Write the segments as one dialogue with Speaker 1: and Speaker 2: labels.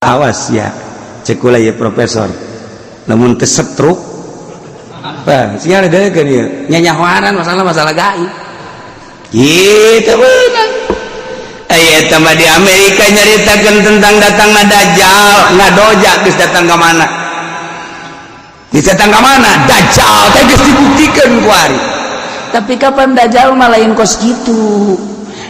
Speaker 1: Awas ya, cek kula ya, profesor, lamun teu stroke. Wah, sia ada kan ieu nyanyahoanan masalah-masalah gaib gitu beunang. Aya tambah di Amerika nyaritakeun tentang datangna Dajjal, ngadoja geus datang ka mana? Geus datang ka mana? Dajjal teh geus dibuktikan ku ari.
Speaker 2: Tapi kapan Dajjal mah lain kos gitu.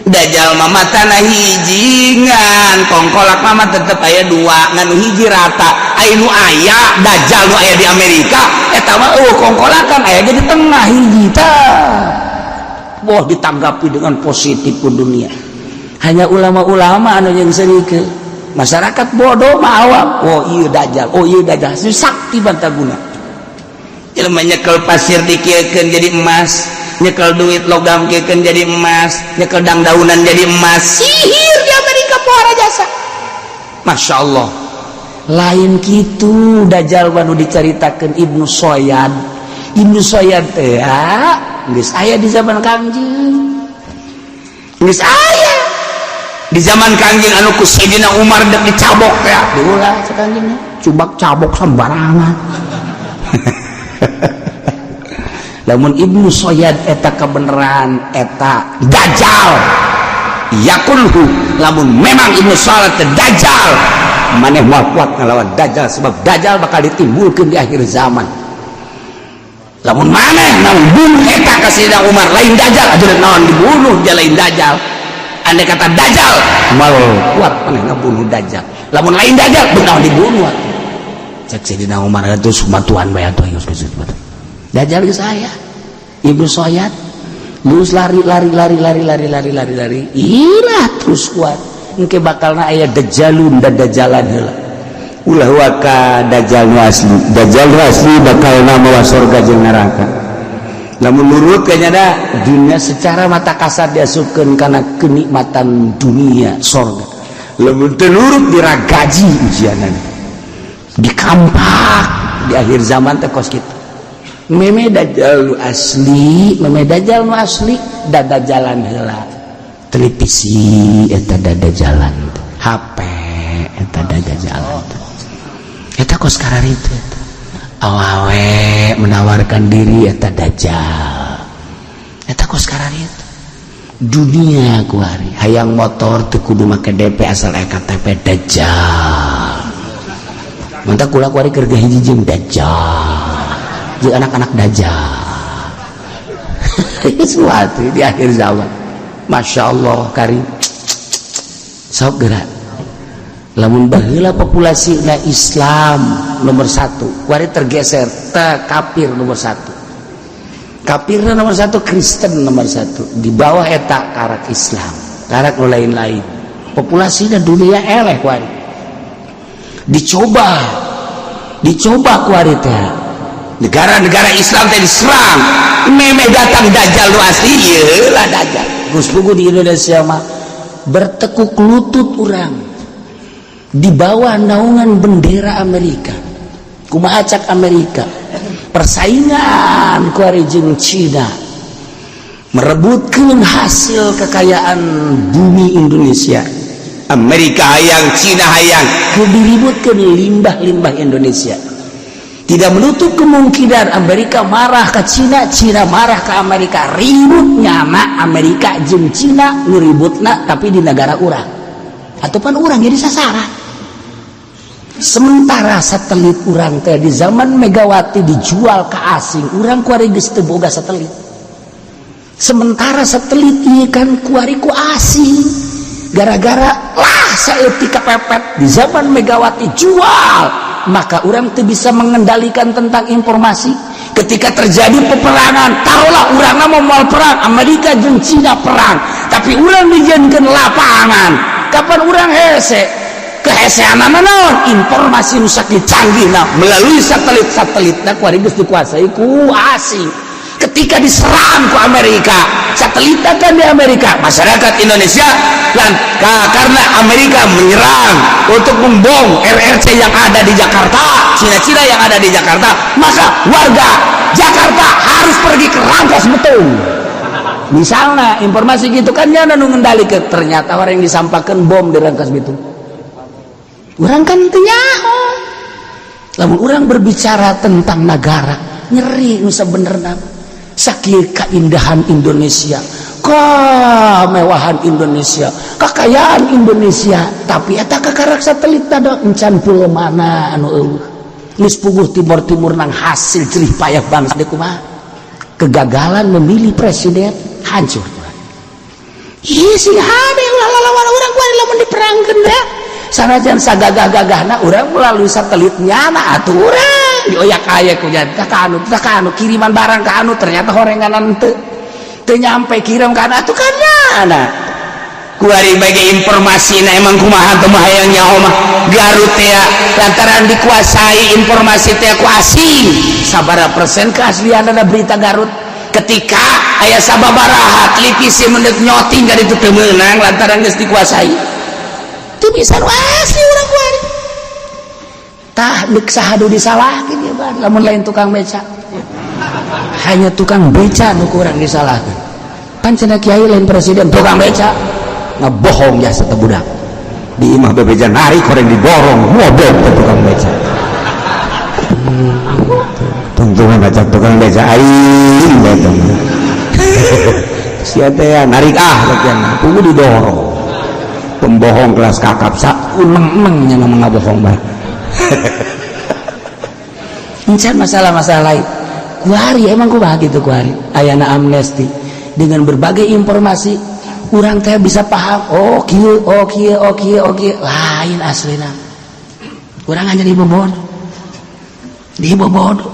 Speaker 1: Dajjal mah matana hiji, ngan kongkolak mah tetep aya dua, ngan nu hiji rata. Aya nu aya Dajjal nu aya di Amerika eta mah euweuh kongkolakan, aya ge di tengah hiji tah.
Speaker 2: Wah, ditanggapi dengan positif ku dunia. Hanya ulama-ulama anu yang serikeun. Masyarakat bodoh mah awam. Oh iya Dajjal, oh iya Dajjal. Si sakti bantaguna.
Speaker 1: Jelema nyekel pasir dikieukeun jadi emas, nyekel duit logam kieukeun jadi emas, nyekel dangdaunan jadi emas. Sihir di Amerika pohara jasa. Masya Allah.
Speaker 2: Lain gitu Dajjal nu diceritakan Ibnu Soyad. Ibnu Soyad teh ya, geus aya di zaman Kangjeng.
Speaker 1: Geus aya di zaman Kangjeng anu ku Sayyidina Umar dek dicabok ya.
Speaker 2: Diulah cek Kangjeng, cubak cabok sembarangan. Lamun Ibnu Soyad eta kebenaran eta
Speaker 1: Dajjal yakulhu, lamun memang Ibnu Soyad teh Dajjal, maneh moal kuat ngelawan Dajjal, sebab Dajjal bakal ditimbulkeun di akhir zaman. Lamun maneh bunuh eta ka Sayyidina Umar lain Dajjal atuh naon dibunuh dia lain Dajjal? Andai kata Dajjal, moal kuat maneh ngabunuh Dajjal. Lamun lain Dajjal, benar dibunuh atuh.
Speaker 2: Cek Sayyidina Umar itu sumatuan bae atuh, geus geus. Dajjal geus aya. Ibnu Soyad terus lari lari lari lari lari lari lari lari, ilah terus kuat. Engke bakalna aya Dajjalun dan Dajjalan heula.
Speaker 1: Ulah waka Dajjal nu asli. Dajjal nu asli bakal mawa surga jeung neraka lamun nurut kayaknya da.
Speaker 2: Dunia secara mata kasar diasupkeun kana kenikmatan dunia sorga.
Speaker 1: Lamun teu nurut diragaji ujianan.
Speaker 2: Dikampak di akhir zaman teh kos kitu. Meme Dajjal nu asli, meme Dajjal nu asli dada jalan heula, televisi eta dada jalan, HP eta dada jalan, eta kos kararitu eta awawe menawarkan diri eta Dajjal, eta kos kararitu dunia kuari. Hayang motor teu kudu make DP, asal KTP, Dajjal. Mantap kula kuari keur hiji jeung Dajjal, jeung anak-anak Dajjal suatu di akhir zaman. Masya Allah karim, sok gerak. Lamun baheula populasi na Islam nomor satu, kuari tergeser te kafir nomor satu, kafirna nomor satu, Kristen nomor satu, di bawah eta karak Islam, karak nu lain-lain. Populasinya dunia eleh kuari. Dicoba dicoba kuari teh.
Speaker 1: Negara-negara Islam teh diserang meme datang Dajjal nu asli, ieu lah Dajjal.
Speaker 2: Gus Pugu di Indonesia mah bertekuk lutut orang di bawah naungan bendera Amerika. Kumaha cak Amerika? Persaingan kuari jeung Cina merebutkan hasil kekayaan bumi Indonesia.
Speaker 1: Amerika hayang, Cina hayang.
Speaker 2: Diributkan limbah-limbah Indonesia. Tidak menutup kemungkinan Amerika marah ke Cina, Cina marah ke Amerika, ribut nyama Amerika jeung Cina nu ributna, tapi di negara urang ataupun urang jadi sasaran. Sementara satelit urang teh di zaman Megawati dijual ke asing. Urang kuari geus teu boga satelit. Sementara satelit ieu kan kuari ku asing, gara-gara lah saeutik kepepet di zaman Megawati jual, maka orang tuh bisa mengendalikan tentang informasi.
Speaker 1: Ketika terjadi peperangan, taruhlah urang mau mau perang Amerika jeung Cina perang, tapi urang dijadikan lapangan. Kapan urang hese kehesean naon? Informasi nu sakieu canggih nah melalui satelit-satelit nah kuari geus dikuasai ku asing. Ketika diserang ku Amerika, satelit kan di Amerika, masyarakat Indonesia dan karena Amerika menyerang untuk membom RRC yang ada di Jakarta, Cina-Cina yang ada di Jakarta, maka warga Jakarta harus pergi ke Rangkas Betung
Speaker 2: misalnya. Informasi gitu kan, jangan nu ke ternyata orang yang disampaikan bom di Rangkas Bitung.
Speaker 1: Urang kan teu nyaho. Lamun urang berbicara tentang negara, nyeri nu sabenerna. Sakieu keindahan Indonesia, kemewahan Indonesia, kekayaan Indonesia, tapi eta kakarak satelit da encan pulau mana anu eueuh. Geus puguh timur-timur nang hasil jerih payah bangsa deui kumaha? Kegagalan memilih presiden hancur. Ih, sing hade ulah lalawan urang kuari lamun diperangkeun da. Sanajan sagagah-gagahna urang melalui satelit nyana atuh urang dioyak aya ku nya ka anu ka anu kiriman barang ka anu, ternyata horenganan teu teu nyampe, kirim ka anu atuh kan nyana. Kuari bagi informasi na emang kumaha teu mah hayang nyaho mah Garut teh lantaran dikuasai informasi teh ku asing, sabaraha persen keaslian ada berita Garut? Ketika aya sababaraha televisi mendek nyoting ka ditu teu meunang lantaran geus dikuasai. Teu bisa nu asli urang kuari. Tah, deuk saha nu disalahkeun ieu mah lamun lain tukang beca? Hanya tukang beca nu kurang disalahkeun. Pan cenah kiai lain presiden, tukang beca ngebohong jasa teh budak.
Speaker 2: Di imah bebeja narik koreng didorong, ngobong ke tukang beca. Tungtungan aja tukang beca aing datang. Sia teh ya, narik ah bagian tunggu didorong. Pembohong kelas kakap sak
Speaker 1: uneng-enengnya nama ngabohong bae. Encan masalah-masalah lain. Kuari emang kumaha gitu kuari. Ayana amnesti dengan berbagai informasi urang teh bisa paham, oh kieu, oh kieu, oh kieu, oh kieu, lain aslina. Urang hanya dibobodo. Dibobodo.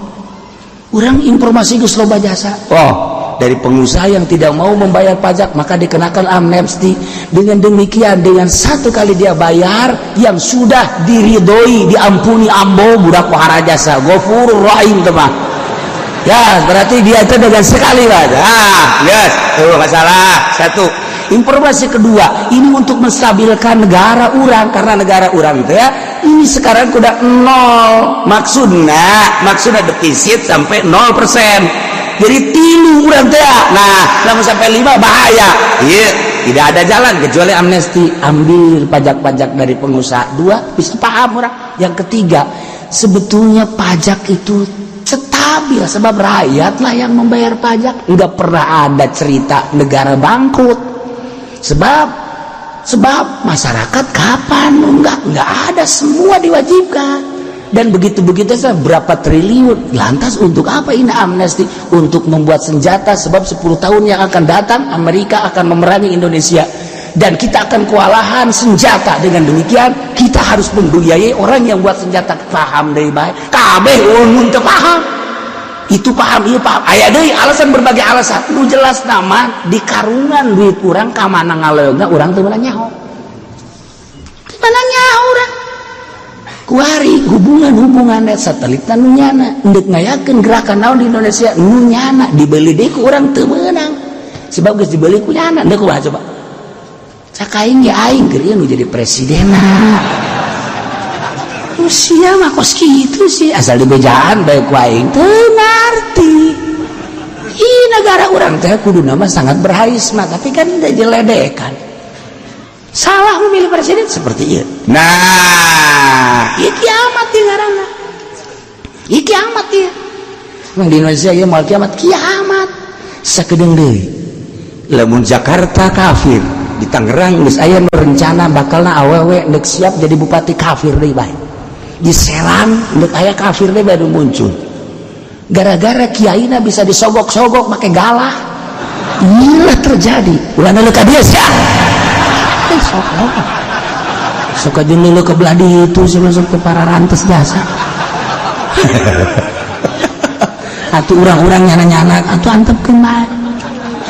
Speaker 1: Urang informasi geus loba jasa. Oh, dari pengusaha yang tidak mau membayar pajak maka dikenakan amnesti. Dengan demikian, dengan satu kali dia bayar yang sudah diridhoi, diampuni ambo budak pohara jasa, Ghafurur Rahim teman. Ya, berarti dia itu dengan sekali aja.
Speaker 2: Ah, yes, tuh masalah satu.
Speaker 1: Informasi kedua, ini untuk menstabilkan negara urang karena negara urang itu ya ini sekarang udah nol,
Speaker 2: maksudnya maksudnya defisit sampai 0%, jadi tilu urang teh. Nah, lamun sampai 5 bahaya. Iya, tidak ada jalan kecuali
Speaker 1: amnesti, ambil pajak-pajak dari pengusaha. Dua, bisa paham orang. Yang ketiga, sebetulnya pajak itu stabil sebab rakyatlah yang membayar pajak. Nggak pernah ada cerita negara bangkrut sebab sebab masyarakat kapan enggak ada, semua diwajibkan dan begitu-begitu saja berapa triliun. Lantas untuk apa ini amnesti? Untuk membuat senjata, sebab 10 tahun yang akan datang Amerika akan memerangi Indonesia dan kita akan kewalahan senjata. Dengan demikian kita harus membiayai orang yang buat senjata. Paham dari baik kabeh umum teu paham itu, paham iya paham, aya deui alasan, berbagai alasan. Nu jelas nama di karungan duit urang ka mana ngaleungna urang teu meunang nyaho, teu meunang nyaho urang. Kuari hubungan-hubungan satelit nu nyana ndek ngayakeun gerakan naon di Indonesia nu nyana dibeli deui ku urang teu meunang sebab geus dibeli ku nyana. Ndek kumaha coba? Cak aing ya, aing keur nu jadi presiden. Usia mah kos kitu sih, asal dibejaan bae ku aing teu ngarti. Ih, negara urang teh kudu nama sangat berharisma, tapi kan diledekan. Salah memilih presiden seperti itu.
Speaker 2: Nah,
Speaker 1: ieu kiamat ieu ngaranna. Ieu kiamat ieu. Emang di Indonesia ieu moal kiamat, kiamat. Sakedeung deui.
Speaker 2: Lamun Jakarta kafir, di Tangerang
Speaker 1: geus aya nu rencana bakalna awewe ndek siap jadi bupati kafir deui bae. Di Serang ndek aya kafir deui baru muncul. Gara-gara kiaina bisa disogok-sogok make galah. Inilah terjadi. Ulah neuleuh ka dieu sia. Eh, sok sok aja neuleuh ke belah ditu sih, masuk ke para rantes jasa. Atuh urang-urang nyana-nyana atuh antepkeun bae.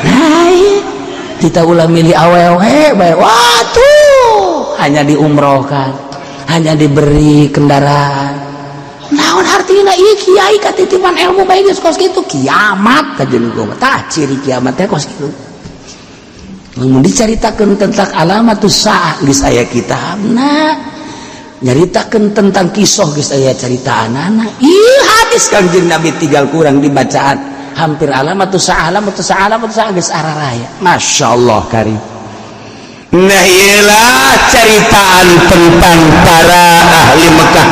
Speaker 1: Nah, iya. Kita ulah milih awewe bae. Wah tuh, hanya diumrohkan, hanya diberi kendaraan. Naon artinya ieu kiai katitipan ilmu bae geus kos kitu? Kiamat kajeun gua. Tah, ciri kiamat teh kos kitu. Lamun dicaritakeun tentang alamatus saah geus aya kitabna, nyaritakeun tentang kisah geus aya caritaanana. Ih, hadis Kangjeng Nabi tinggal kurang dibacaan, hampir alamatus saah, alamatus saah, alamatus saah geus araraya. Masya Allah karim. Nah, iyalah ceritaan tentang para ahli Mekah,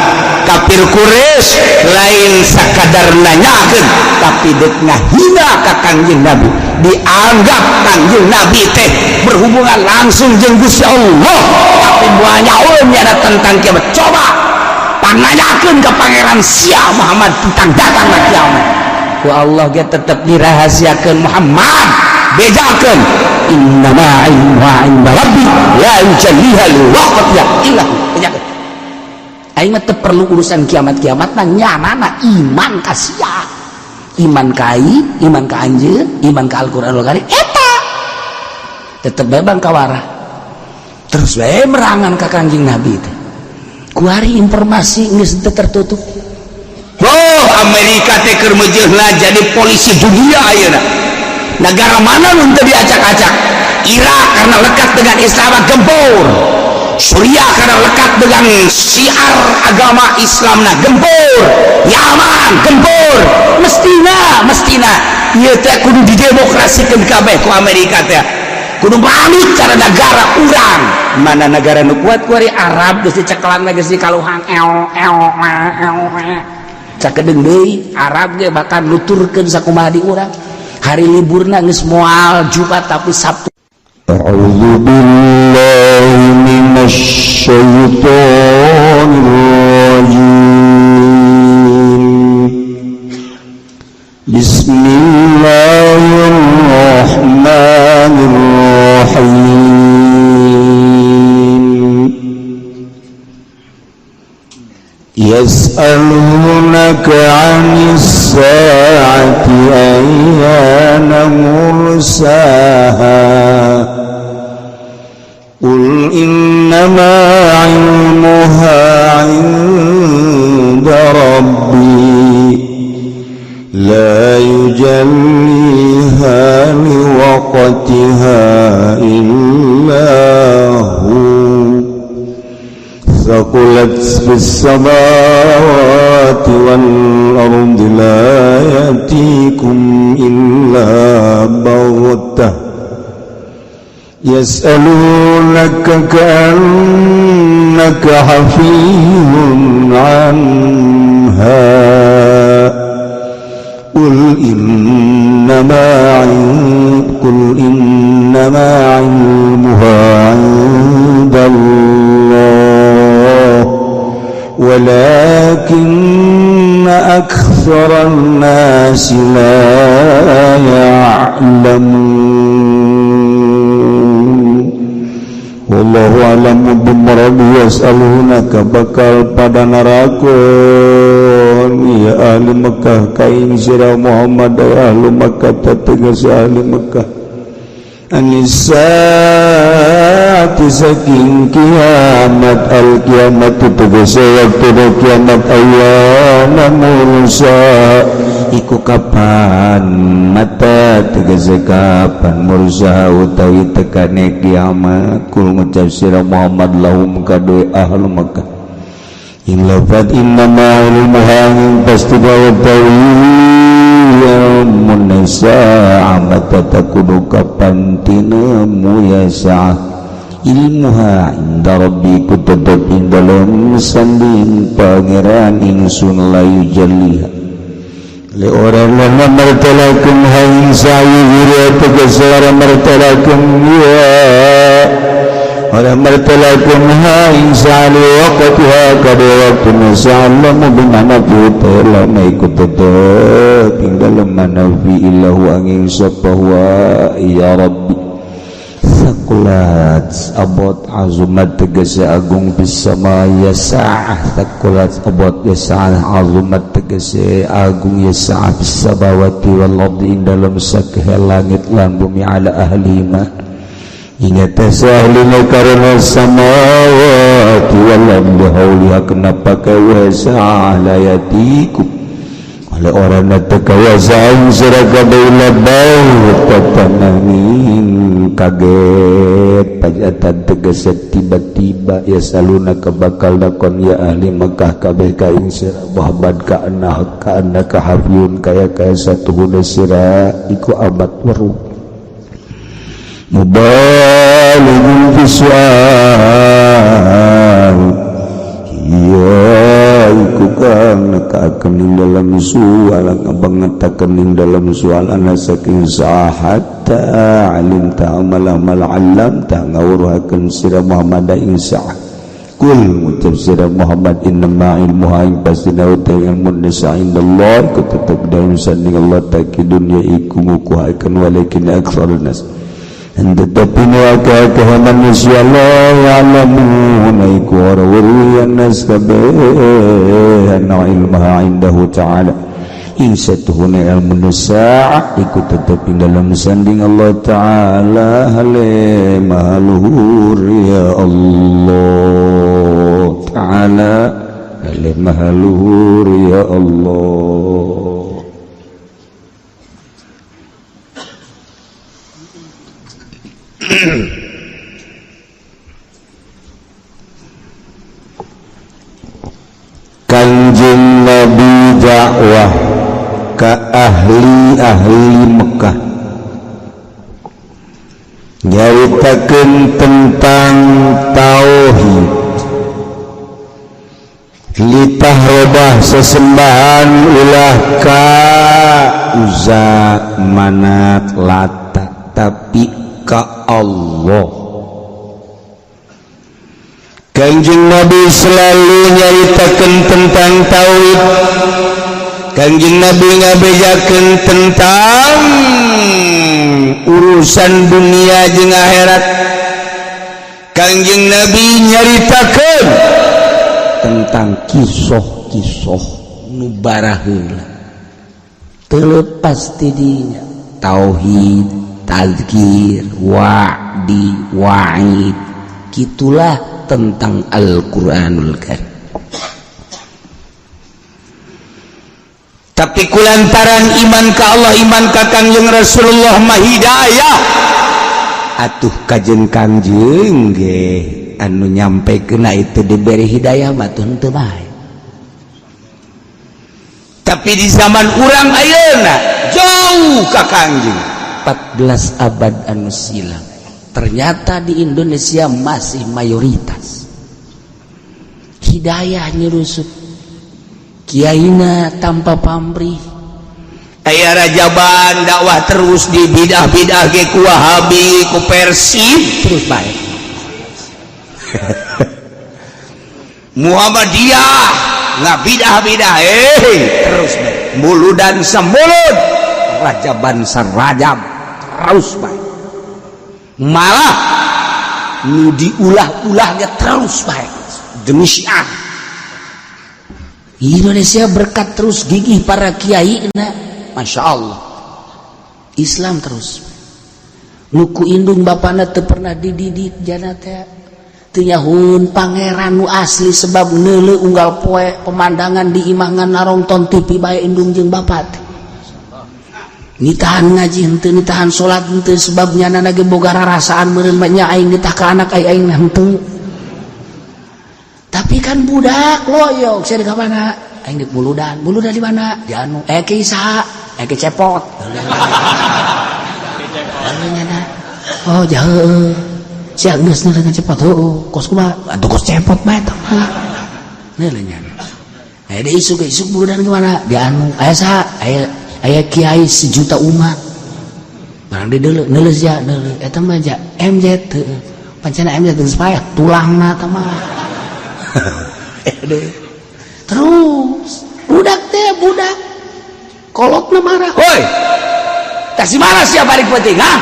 Speaker 1: kafir Quraisy. Lain sakadar nanyakeun, tapi dek ngahina ka Kangjeng Nabi. Dianggap Kangjeng Nabi teh berhubungan langsung jeung Gusti Allah, tapi buahnya ada tentang kiamat. Coba pangnanyakeun ke pangeran sia, Muhammad, tentang datang kiamat. Ku Allah ge tetep dirahasiakeun. Muhammad, bejakeun, innama ilmuha inda rabbi la yujalliha liwaqtiha illa hu. Bejakeun, aing mah teu perlu urusan kiamat-kiamat mah, nyanana iman ka sia, iman ka aing, iman ka anjeun, iman ka Al-Qur'anul Karim. Eta tetep bae bang kawara terus bae merangan ka Kangjeng Nabi teh. Kuari informasi geus teu tertutup. Oh, Amerika teh keur meujeuhna jadi polisi dunia ayeuna. Negara mana nu teu diacak-acak? Irak karena lekat dengan Islam gempur, Suriah karena lekat dengan syiar agama Islam nah gempur, Yaman gempur. Mestina, mestina ieu teh kudu didemokrasikeun kabeh ku Amerika teh, kudu manut cara negara urang. Mana negara nu kuat kuari? Arab geus dicekelan, geus dikaluhang eo eo eo eo. Sakedeung deui Arab ge bakal nuturkeun sakumaha di urang. Hari liburna geus moal Jumat, tapi Sabtu.
Speaker 3: أعوذ بالله من الشيطان الرجيم. بسم الله الرحمن الرحيم. يسألونك عن الساعة أيان مرساها، قل إنما علمها عند ربي لا يجليها لوقتها إلا هو، ثقلت في السماوات والأرض، لا يأتيكم إلا بغتة. يسألونك كأنك حفي عنها، قل إنما علمها عند الله ولكن أكثر الناس لا يعلمون. والله أعلم بمراده. يسألونك bakal pada narakon ya ahli Mekah ka ing sira Muhammad, ya ahli Mekah, tegas ahli Mekah, 'anis saati saking kiamat, al kiamat tegese waktu kiamat, ayyana mursa iku kapan, mata tegese kapan, mursa utawi tekane kiamat. Qul ngucap sira Muhammad lahum kadue ahlu Makkah ing lafat innama ilmuha pasti utawi ilmun sa'a mata takudu kapan tinemu ya sa'ah, ilmuha inda rabbi ku tetep ing dalem sanding pangeran ingsun, la yujalliha li orang lana martalakum hain sa'i guru tegas ora martalakum ya ora martalakum ha ing sa'i waqtiha kada waktu sa'lamu bimana fi ta'ala ikut tetep ing dalem mana fi illahu angin sapa huwa ya rabbi. Thaqulat abot, azumat tegese agung, bis sama ya sa'ah. Thaqulat abot ya sa'ah, azumat tegese agung, ya sa'ah, bis samawati wal ardi ing dalem sakehe langit lan bumi, ala ahlima ingat ahlina karena samawati wal ardi hauliha. Kenapa kawa sa'ah la yatikum oleh orang teka wasaan sira kabeh illa baghtatan kaget, faj'atan tegese tiba-tiba. Ya saluna bakal dakon ya ahli Mekah kabeh ka ing sira Muhammad, ka anna ka annaka hafiyun kaya kaya satuhuna sira iku amat weruh. Mubalighun fi su'al. Iya, iku kang nekakeun ing dalam sual, ngabangetakeun ing dalam sual ana saking hatta alimta amal amal alam ta ngawruhakeun sira Muhammad ing sah. Kul, ngucap sira Muhammad, innama ilmuha, ing pastina utai ilmu nisa, indallah, iku tetep dalam sanding Allah taki dunya iku ngukuhakeun, walakin aktsarun nas, tetapi akeh manusia, la ya'lamun, iku ora weruh nas kabeh, anna ilmaha indahu ta'ala, ing satuhuna ilmu sa'a iku tetep ing dalam sanding Allah Ta'ala, hale maha luhur ya Allah Ta'ala, hale maha luhur ya Allah. Kanjeng Nabi dakwah ke ahli-ahli Mekah, nyaritakeun tentang tauhid, litah robah sesembahan ulah ka Uzza, Manat, Lata, tapi ka Allah. Kanjeng Nabi selalu nyaritakeun tentang tauhid. Kanjeng Nabi ngabejakeun tentang urusan dunia jeung akhirat. Kanjeng Nabi nyaritakeun
Speaker 2: tentang kisah-kisah nu baraheula teu lepas ti dinya tauhid, tazkir, wa'di, wa'id, gitulah tentang Al-Qur'anul Karim.
Speaker 1: Tapi kulantaran iman ka Allah, iman ka Kangjeng Rasulullah mah hidayah
Speaker 2: atuh kajen Kangjeng ge anu nyampe kena itu diberi hidayah mah tuh henteu bae.
Speaker 1: Tapi di zaman urang ayeuna jauh ka Kangjeng.
Speaker 2: 14 abad anu silam ternyata di Indonesia masih mayoritas hidayah nyerusup kiaina tanpa pamrih.
Speaker 1: Aya rajaban dakwah terus di bidah-bidah ge ku Wahabi, ku Persib
Speaker 2: terus bae.
Speaker 1: Muhammadiyah ngabidah-bidah
Speaker 2: terus bae.
Speaker 1: Muludan samulud,
Speaker 2: rajaban sarajab terus bae.
Speaker 1: Malah
Speaker 2: nu diulah-ulahnya terus bae
Speaker 1: demi syiar.
Speaker 2: Indonesia berkat terus gigih para kiai na, Masya Allah Islam terus nuku indung bapana teu pernah dididik jana teh teu nyahun pangeran nu asli, sebab neuleu unggal poe pemandangan di imah ngan narongton TV bae indung jeung bapak teh. Nitahan ngaji henteu, nitahan salat henteu, sebab nyana ge boga rarasaan meureun mah nya aing nitah ka anak aing, aing henteu. Tapi kan budak loyok sia di mana aing di muludan, muludan di mana, di anu ki saha ki cepot. Nyana oh jauh sia geus neuleuh cepot, heuh kos kumaha atuh kos cepot bae tah mah neuleuh nyana. Di isuk isuk muludan di mana, di anu aya saha, aya aya kiai sejuta umat barang di deuleu neuleuh sia neuleuh eta mah ja MZ heuh pancena MZ geus paeh tulangna tah mah. Terus budak teh budak kolotna marah,
Speaker 1: woi kasih marah siapa balik penting ha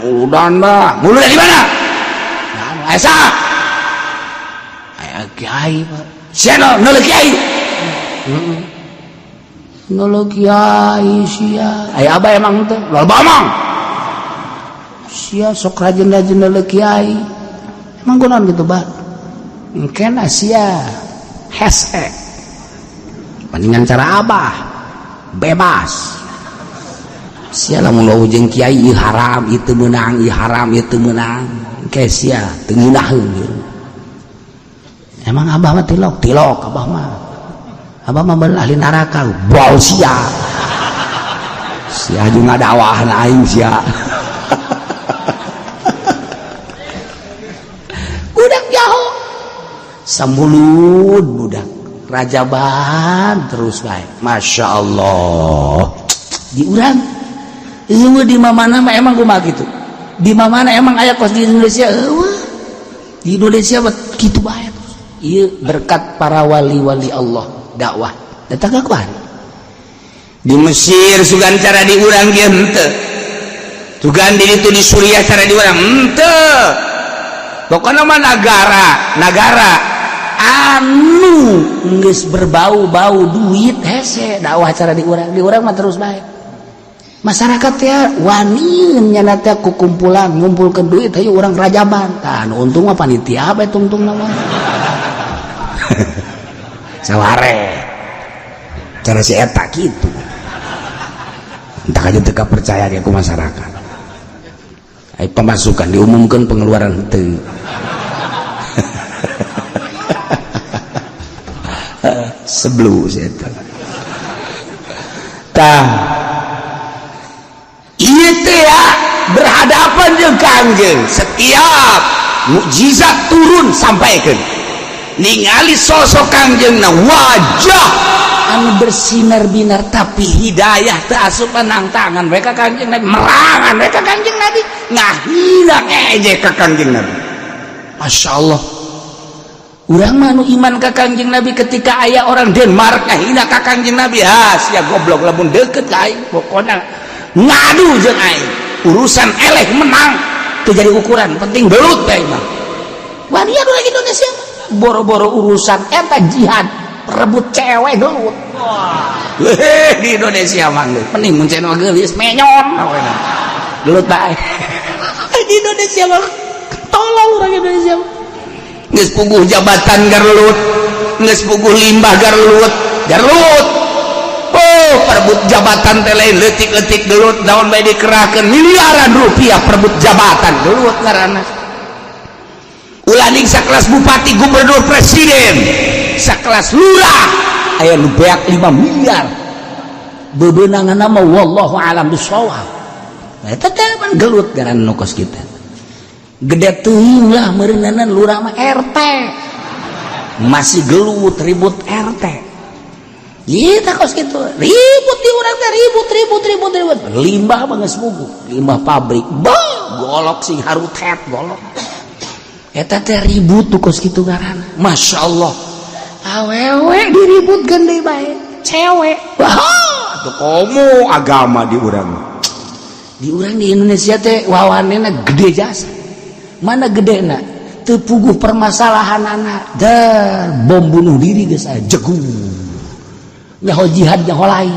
Speaker 1: muludan bah, muludan di mana, aya saha,
Speaker 2: aya kiai Pak.
Speaker 1: Sia neuleuh kiai.
Speaker 2: Neuleuh kiai sia aya abah emang teh
Speaker 1: loba omong.
Speaker 2: Sia sok rajin-rajin neuleuh kiai emang kunaon gitu bah engkena sia hese mendingan cara abah bebas sia lamun eueuh jeung kiai ieu haram ieu teu meunang, ieu haram ieu teu meunang engke sia teu ngeunaheun. Emang abah mah tilok tilok, abah mah bener ahli neraka bau sia, sia jeung ngadawah aing sia.
Speaker 1: Budak jaho samulud, budak rajaban terus baik. Masya Allah, di urang eueuh, di mana mah emang kumaha gitu? Di mana emang aya kos di Indonesia? Eueuh, di Indonesia mah kitu bae. Ieu berkat para wali-wali Allah, dakwah datang ka kuari.
Speaker 2: Di Mesir sugan cara di urang ge henteu, sugan di itu, di Suriah cara di urang henteu. Pokoknya mah negara negara
Speaker 1: Anu geus berbau-bau duit hese dakwah cara di urang. Di urang mah terus bae masyarakat ya wani nyana teh ku kumpulan ngumpulkeun duit, hayu urang rajaban. Tah, nu untung mah panitia bae tungtung nama.
Speaker 2: Saware cara si eta gitu, entah aja teu percaya ke masyarakat.
Speaker 1: Ai pemasukan diumumkan, pengeluaran henteu.
Speaker 2: Sebelum si eta tah ieu teh ya, berhadapan jeung Kangjeng, setiap mukjizat turun sampaikan, ningali sosok Kangjeng na wajah
Speaker 1: anu bersinar-binar, tapi hidayah teu asup nang tangan mereka. Kangjeng Nabi merangan mereka, Kangjeng Nabi ngahina,
Speaker 2: ngejek ka Kangjeng Nabi.
Speaker 1: Masya Allah, urang mah nu iman ka Kangjeng Nabi, ketika aya orang Denmark
Speaker 2: ngahina ka Kangjeng Nabi, ha sia goblok, lamun deket ka aing pokona ngadu jeung aing, urusan eleh menang
Speaker 1: teu jadi ukuran, penting belut teh mah. Wani orang Indonesia mah boro-boro urusan eta jihad, rebut cewek gelut.
Speaker 2: Weh, di Indonesia mah geus
Speaker 1: pening mun cenah geulis menyon gelut bae. Di Indonesia mah tolol orang Indonesia mah.
Speaker 2: Geus puguh jabatan garlut, geus puguh limbah garlut garlut. Oh, perebut jabatan teh lain leutik-leutik gelut, daun bae dikerahkeun miliaran rupiah perebut jabatan, gelut ngaranna. Ulah ning sakelas bupati, gubernur, presiden, sakelas lurah
Speaker 1: aya nu beak 5 miliar bebenangan mah, wallahu alam bisawab. Eta teh pan gelut ngaranna nu kos kitu. Gede teuing lah meureunana lurah mah, RT masih gelut ribut RT. Kita kos gitu ribut di urang teh, ribut ribut ribut ribut. Limbah mah geus puguh, limbah pabrik bah golok sing harutet golok. Eta teh ribut tuh kos kitu ngaranna. Masya Allah, awewe diributkeun deui bae, cewek.
Speaker 2: Wah, tuh komo agama di urang.
Speaker 1: Di urang di Indonesia teh wawanena gede jasa. Mana gede na teu puguh permasalahan anak dan bom bunuh diri geus aya jegu, nyaho jihad, nyaho lain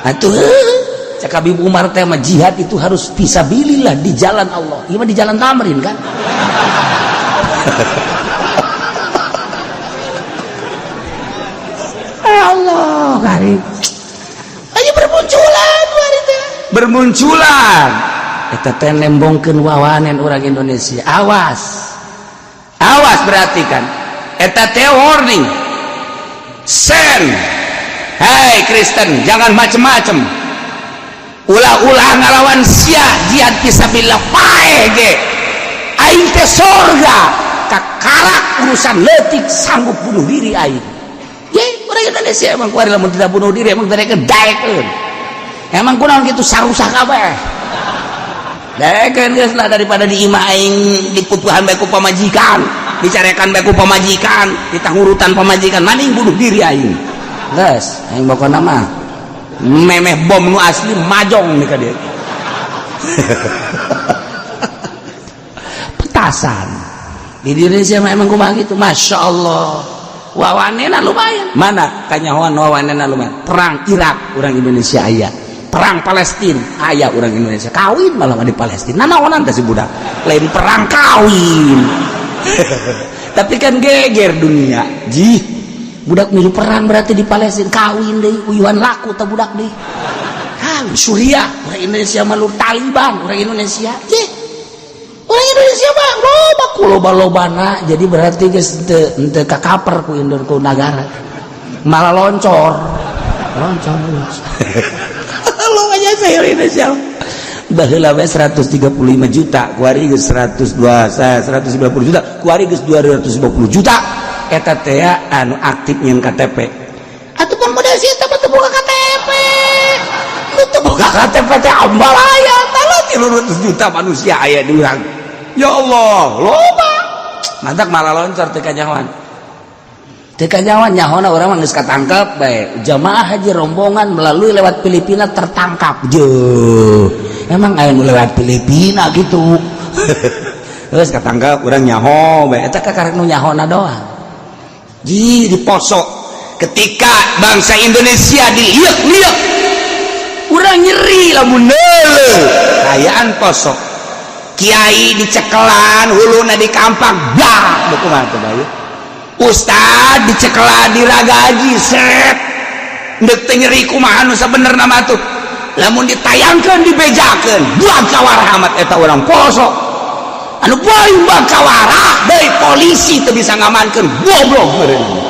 Speaker 1: atuh. Cak Habib Umar teh mah, jihad itu harus fisabilillah, di jalan Allah. Ieu mah di jalan Tamrin kan. Allah karim aja bermunculan hari teh.
Speaker 2: Bermunculan.
Speaker 1: Eta teh nembongkeun wawanen orang Indonesia, awas.
Speaker 2: Awas, berarti kan eta teh warning sen. Hai Kristen, jangan macem-macem, ulah-ulah ngalawan sia, jihad fisabilillah paeh ge aing teh sorga kakarak
Speaker 1: urusan leutik sanggup bunuh diri aing. Ye, orang Indonesia emang kuari lamun tidak bunuh diri emang mereka daekeun. Emang kunaon kitu sarusah kabeh?
Speaker 2: Daekeun geus lah, daripada di imah aing dipupuhan bae ku pamajikan, dicarekan bae ku pamajikan, ditangurutan pamajikan, maning bunuh diri aing.
Speaker 1: Geus aing pokona mah
Speaker 2: memeh bom nu asli majong nih ka dieu.
Speaker 1: Petasan di Indonesia mah emang kumaha gitu. Masya Allah, wawanena lumayan.
Speaker 2: Mana kanyahoan wawanena lumayan?
Speaker 1: Perang Irak orang Indonesia aya, perang Palestina aya orang Indonesia, kawin malah di Palestina. Nanaonan teh si budak, lain perang kawin.
Speaker 2: Tapi kan geger dunia
Speaker 1: jih, budak milu perang berarti di Palestina, kawin deui, uyuhan laku teh budak deui. Kawin Suriah orang Indonesia, malu Taliban orang Indonesia. Jih, orang Indonesia mah loba ku loba-lobana. Jadi berarti geus teu kakaper ku Indo, ku nagara, malah loncor loncor.
Speaker 2: Lo aja saya Indonesia. Baheula we 135 juta, kuari geus 102, 190 juta, kuari geus 250 juta. Eta teh anu aktif nyeun KTP. Atuh pemuda sih eta mah teu boga KTP. Nu teu boga KTP teh ambalaya. Tah, 300 juta manusia aya di urang. Ya Allah, loba. Mantak malah loncor teu kanyahoan. Teu kanyahoan, nyahona urang mah geus katangkep bae. Jamaah haji rombongan melalui lewat Filipina tertangkap. Jeuh. Emang aya nu lewat Filipina gitu? Terus katangkep, urang nyaho bae. Eta kakarek nu nyahona doang. Ji di Poso ketika bangsa Indonesia diliuk-liuk, urang nyeri lamun neuleuh kaayaan Poso, kiai dicekelan, huluna dikampak, bah, kumaha teh bae? Ustad dicekelan, diragaji, set ndek teh nyeri kumaha nu sabenerna mah tuh? Lamun ditayangkeun, dibejakeun, buang kawarah amat eta urang Poso anu paling kawarah deui. Polisi teu bisa ngamankeun, goblok meureun.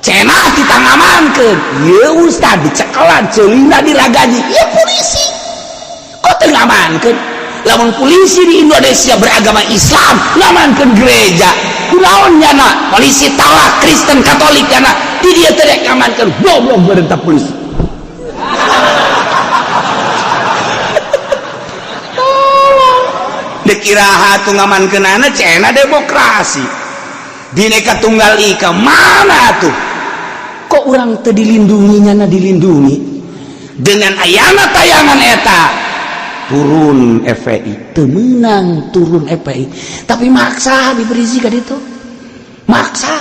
Speaker 2: Cenah kita ngamankeun ieu ustad dicekelan, ceulina diragaji, ieu polisi kok teu ngamankeun? Lamun polisi di Indonesia beragama Islam ngamankeun gereja, kunaon nyana? Polisi talak Kristen Katolik nyana di dia teu ngamankeun, goblok meureun polisi. Dikiraha tuh ngamankeunana, cenah demokrasi, Bhinneka Tunggal Ika, mana tuh? Kok orang teu dilindungi, nyana dilindungi? Dengan ayana tayangan eta turun FPI, teu meunang turun FPI, tapi maksa Habib Rizik ka ditu, maksa.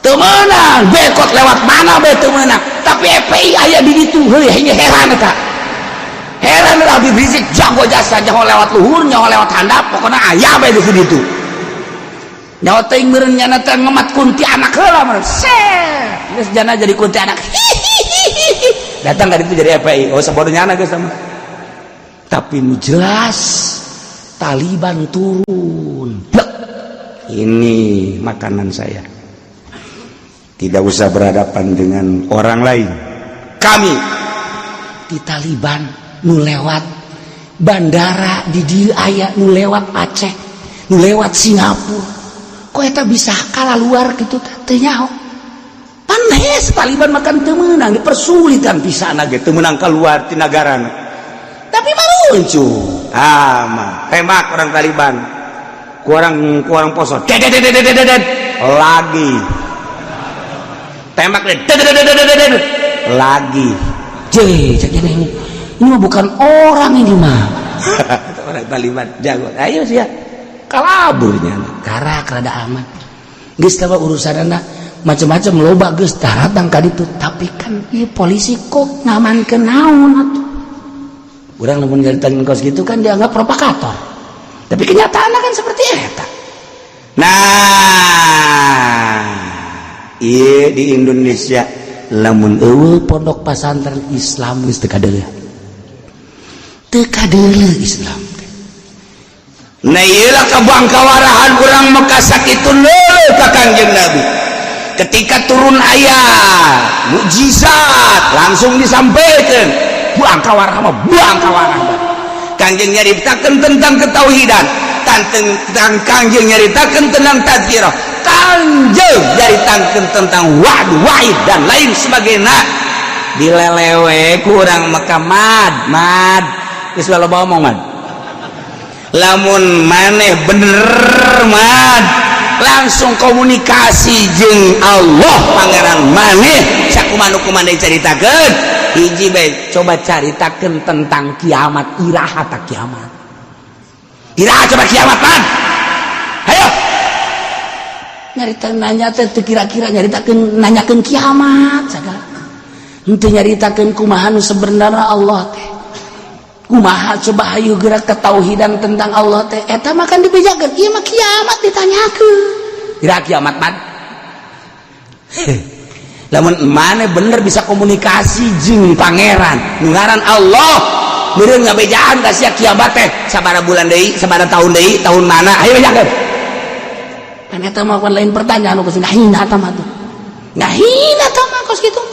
Speaker 2: Teu meunang, bekot lewat mana be teu meunang, tapi FPI aya di ditu. Heuy, heran eta, heran. Habib Rizik jago jasa, nyaho lewat luhur, nyaho lewat handap, pokoknya aya bae di ditu. Nyaho teuing meureun nyana teh ngemat kuntianak heula meureun, set geus jana jadi kuntianak, datang ka ditu jadi FPI. Oh, sabodo nyana geus sama. Tapi nu jelas Taliban turun. Blek. Ini makanan saya, tidak usah berhadapan dengan orang lain, kami di Taliban nu lewat bandara di dieu aya, nu lewat Aceh, nu lewat Singapura, kok eta bisa kalah luar gitu? Teu nyaho. Panes Taliban makan teu meunang, dipersulit kan pisana ge teu meunang keluar ti nagarana, tapi maluncur. Ah mah tembak orang Taliban, kurang kurang Poso, dedet lagi tembak, dedet lagi. J ini mah bukan orang, ini mah orang Taliban jago. Ayo sih ya, kalaburnya karak rada aman geus. Tah, urusan anak macam-macam loba geus datang ka ditu, tapi kan ieu polisi kok ngamankeun naon atuh? Urang lamun nyaritakeun kos gitu kan dianggap provokator, tapi kenyataannya kan seperti eta. Nah, iya, di Indonesia lamun eueuh pondok pesantren Islam geus teu kadeuleu, teu kadeuleu Islam. Nah, iyalah kabangkawarahan urang Mekah sakitu leuleut ka Kangjeng Nabi. Ketika turun ayat mukjizat langsung disampaikan, buang kawarah mah, buang kawarah. Kangjeng nyaritakeun tentang ketauhidan, tentang Kangjeng nyaritakeun tentang tadzkirah, Kangjeng nyaritakeun tentang wa'd, wa'id, dan lain sebagainya. Dilelewe kurang Mekah, mad mad geus loba omong, mad. Lamun maneh bener, mad, langsung komunikasi jeung Allah Pangeran maneh sakumaha nu kumaha caritakeun. Hiji bae, coba caritakeun tentang kiamat, iraha tak kiamat, iraha coba kiamat, man? Ayo nyarita, nanya teh teu kira-kira nyaritakeun, nanyakeun kiamat sagala, henteu nyaritakeun kumaha nu sebenarnya Allah teh kumaha. Coba hayu gerak ketauhidan tentang Allah teh, eta mah kan dibejakeun. Ieu mah kiamat ditanyakeun, iraha kiamat, man? Lamun mana bener bisa komunikasi jeung Pangeran nu ngaran Allah, meureun ngabejaan ka sia kiamat teh sabaraha bulan deui, sabaraha tahun deui, tahun mana, ayo bejakeun. Kan eta mah kan lain pertanyaan nu geus ngahina eta mah tuh, ngahina eta mah kos kitu.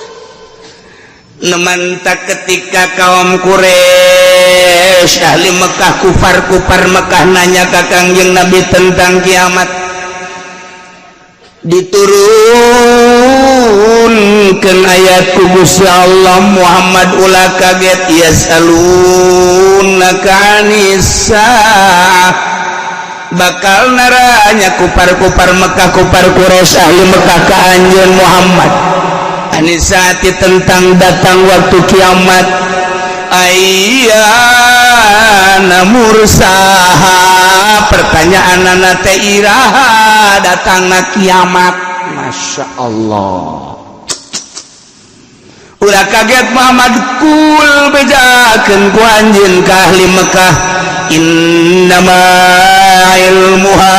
Speaker 2: Nemantak ketika kaum Quraisy
Speaker 1: Quraisy, ahli Mekah, kufar-kufar Mekah nanya ka Kangjeng Nabi tentang kiamat, diturunkan ayat ku Gusti Allah, "Muhammad, ulah kaget." Yas'alunaka 'anis bakal naranya kupar-kupar Mekah, kupar Quraisy, ahli Mekah ka anjeun Muhammad, 'anis saati tentang datang waktu kiamat, ayyana mursaha, pertanyaan teh iraha datangna kiamat. Masya Allah, ulah kaget Muhammad. Qul, bejakeun ku anjeun ka ahli Mekah, innama ilmuha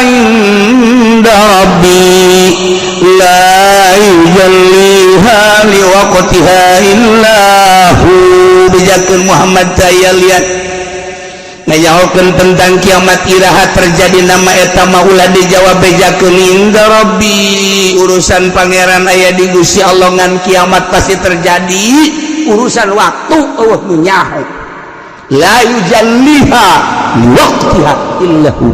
Speaker 1: inda rabbi la yujalliha liwaqtiha illa hu. Bejakeun Muhammad, daya lihat ngayahokeun tentang kiamat iraha terjadi nama eta mah ulah dijawab, bejakeun inda rabbi, urusan pangeran, aya di Gusti Allah. Ngan kiamat pasti terjadi, urusan waktu euweuh nu nyaho. La yujalliha liwaqtiha illahu,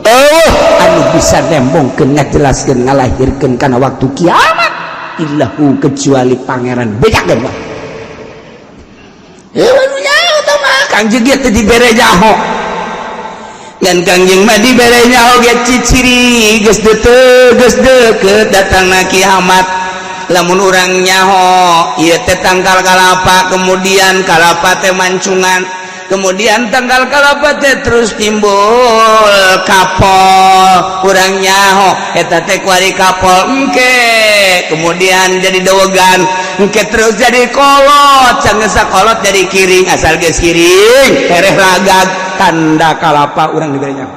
Speaker 1: oh anu bisa nembongkeun, ngajelaskeun, ngalahirkeun kana waktu kiamat, illahu, kecuali pangeran. Bejakeun mah eh anu nyaho tah mah Kangjeng ge teu dibere nyaho. Dan Kangjeng mah dibere nyaho ge ciciri geus deuteuh, geus deukeut datangna kiamat. Lamun urang nyaho ieu teh tangkal kalapa, kemudian kalapa teh mancungan, kemudian tangkal kalapa teh terus timbul kapol, kurang nyaho eta teh kuari kapol engke kemudian jadi dowogan, engke terus jadi kolot, sanggeus kolot jadi kiring, asal geus kiring tereh ragag, tanda kalapa urang dibere nyaho.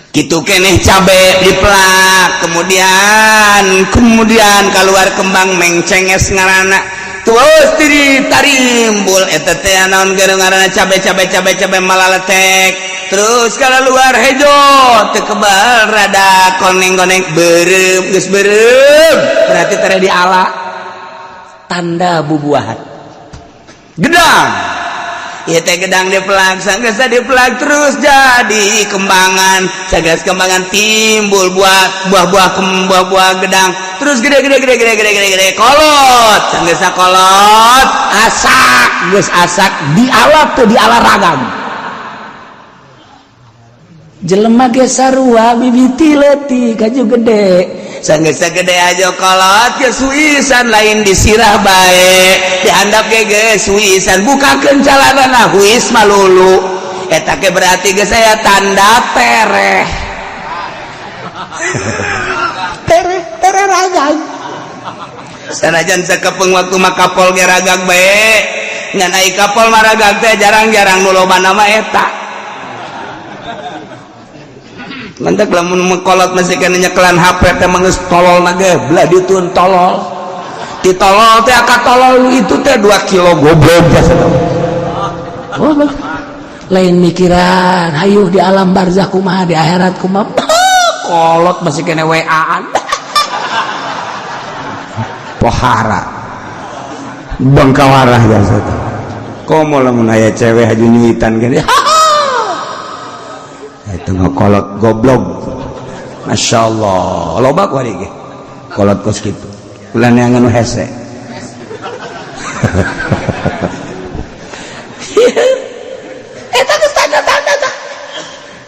Speaker 1: Gitu keneh cabe dipelak, kemudian kemudian keluar kembang mengcenges ngarana, terus diri tarimbul eta teh naon ngaranna cabe, cabe, cabe, cabe malaletek, terus kalau luar hejo teu kebal, rada koneng-koneng, beureum, geus beureum berarti tere diala, tanda bubuahan. Gedang ieu teh, gedang dipelak, sanggeus dipelak terus jadi kembangan, sageus kembangan timbul buah, buah-buah, buah-buah gedang, terus gede gede gede gede gede gede gede, kolot, sanggeus kolot asak, geus asak diala tuh, diala ragam. Jelema ge sarua, mimiti leutik kaju gede, sanggeus gede aja kolot ge suisan, lain disirah bae, dihandap ge geus suisan, bukakeun calanana huis malulu, eta ge berarti geus aya tanda tereh, tereh, tereh ragag. Sanajan sakepeng waktu mah kapol ge ragag bae, ngan ai kapol mah ragag teh jarang-jarang, nu loba nama eta. Mantak lamun mengkolot masih kena nyekelan HP teh geus tolol na ge belah ditun tolol. Ti tolol teh aka tolol itu teh 2 kilo goblok biasa. Goblok. Lain mikiran hayu di alam barzah kumaha, di akhirat kumaha. Kolot masih kena WA-an. Pohara. Bangkawarah biasa teh. Komo lamun aya cewek haju nyuitan gini. Itu kolot goblok. Masya Allah, loba ku hari ge kolot kos kitu, ulah neangan nu hese. Eta geus tanda-tanda tah.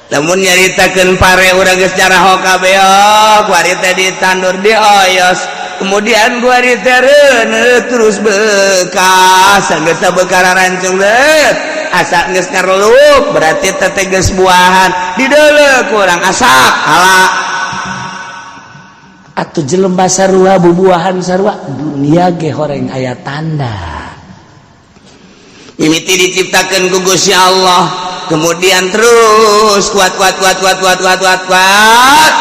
Speaker 1: Lamun nyaritakeun pare, urang geus nyaraho kabeh. Oh, kuari teh ditandur, dioyos, kemudian kuari teh reuneuh, terus bekas, geus bekar rancung deut, asak geus ngareluk berarti teh geus buahan, dideuleu kurang asak ala. Atuh jelema sarua, bubuahan sarua, dunia ge horeng aya tanda. Mimiti diciptakeun ku Gusti Allah, kemudian terus kuat kuat kuat kuat kuat kuat kuat kuat,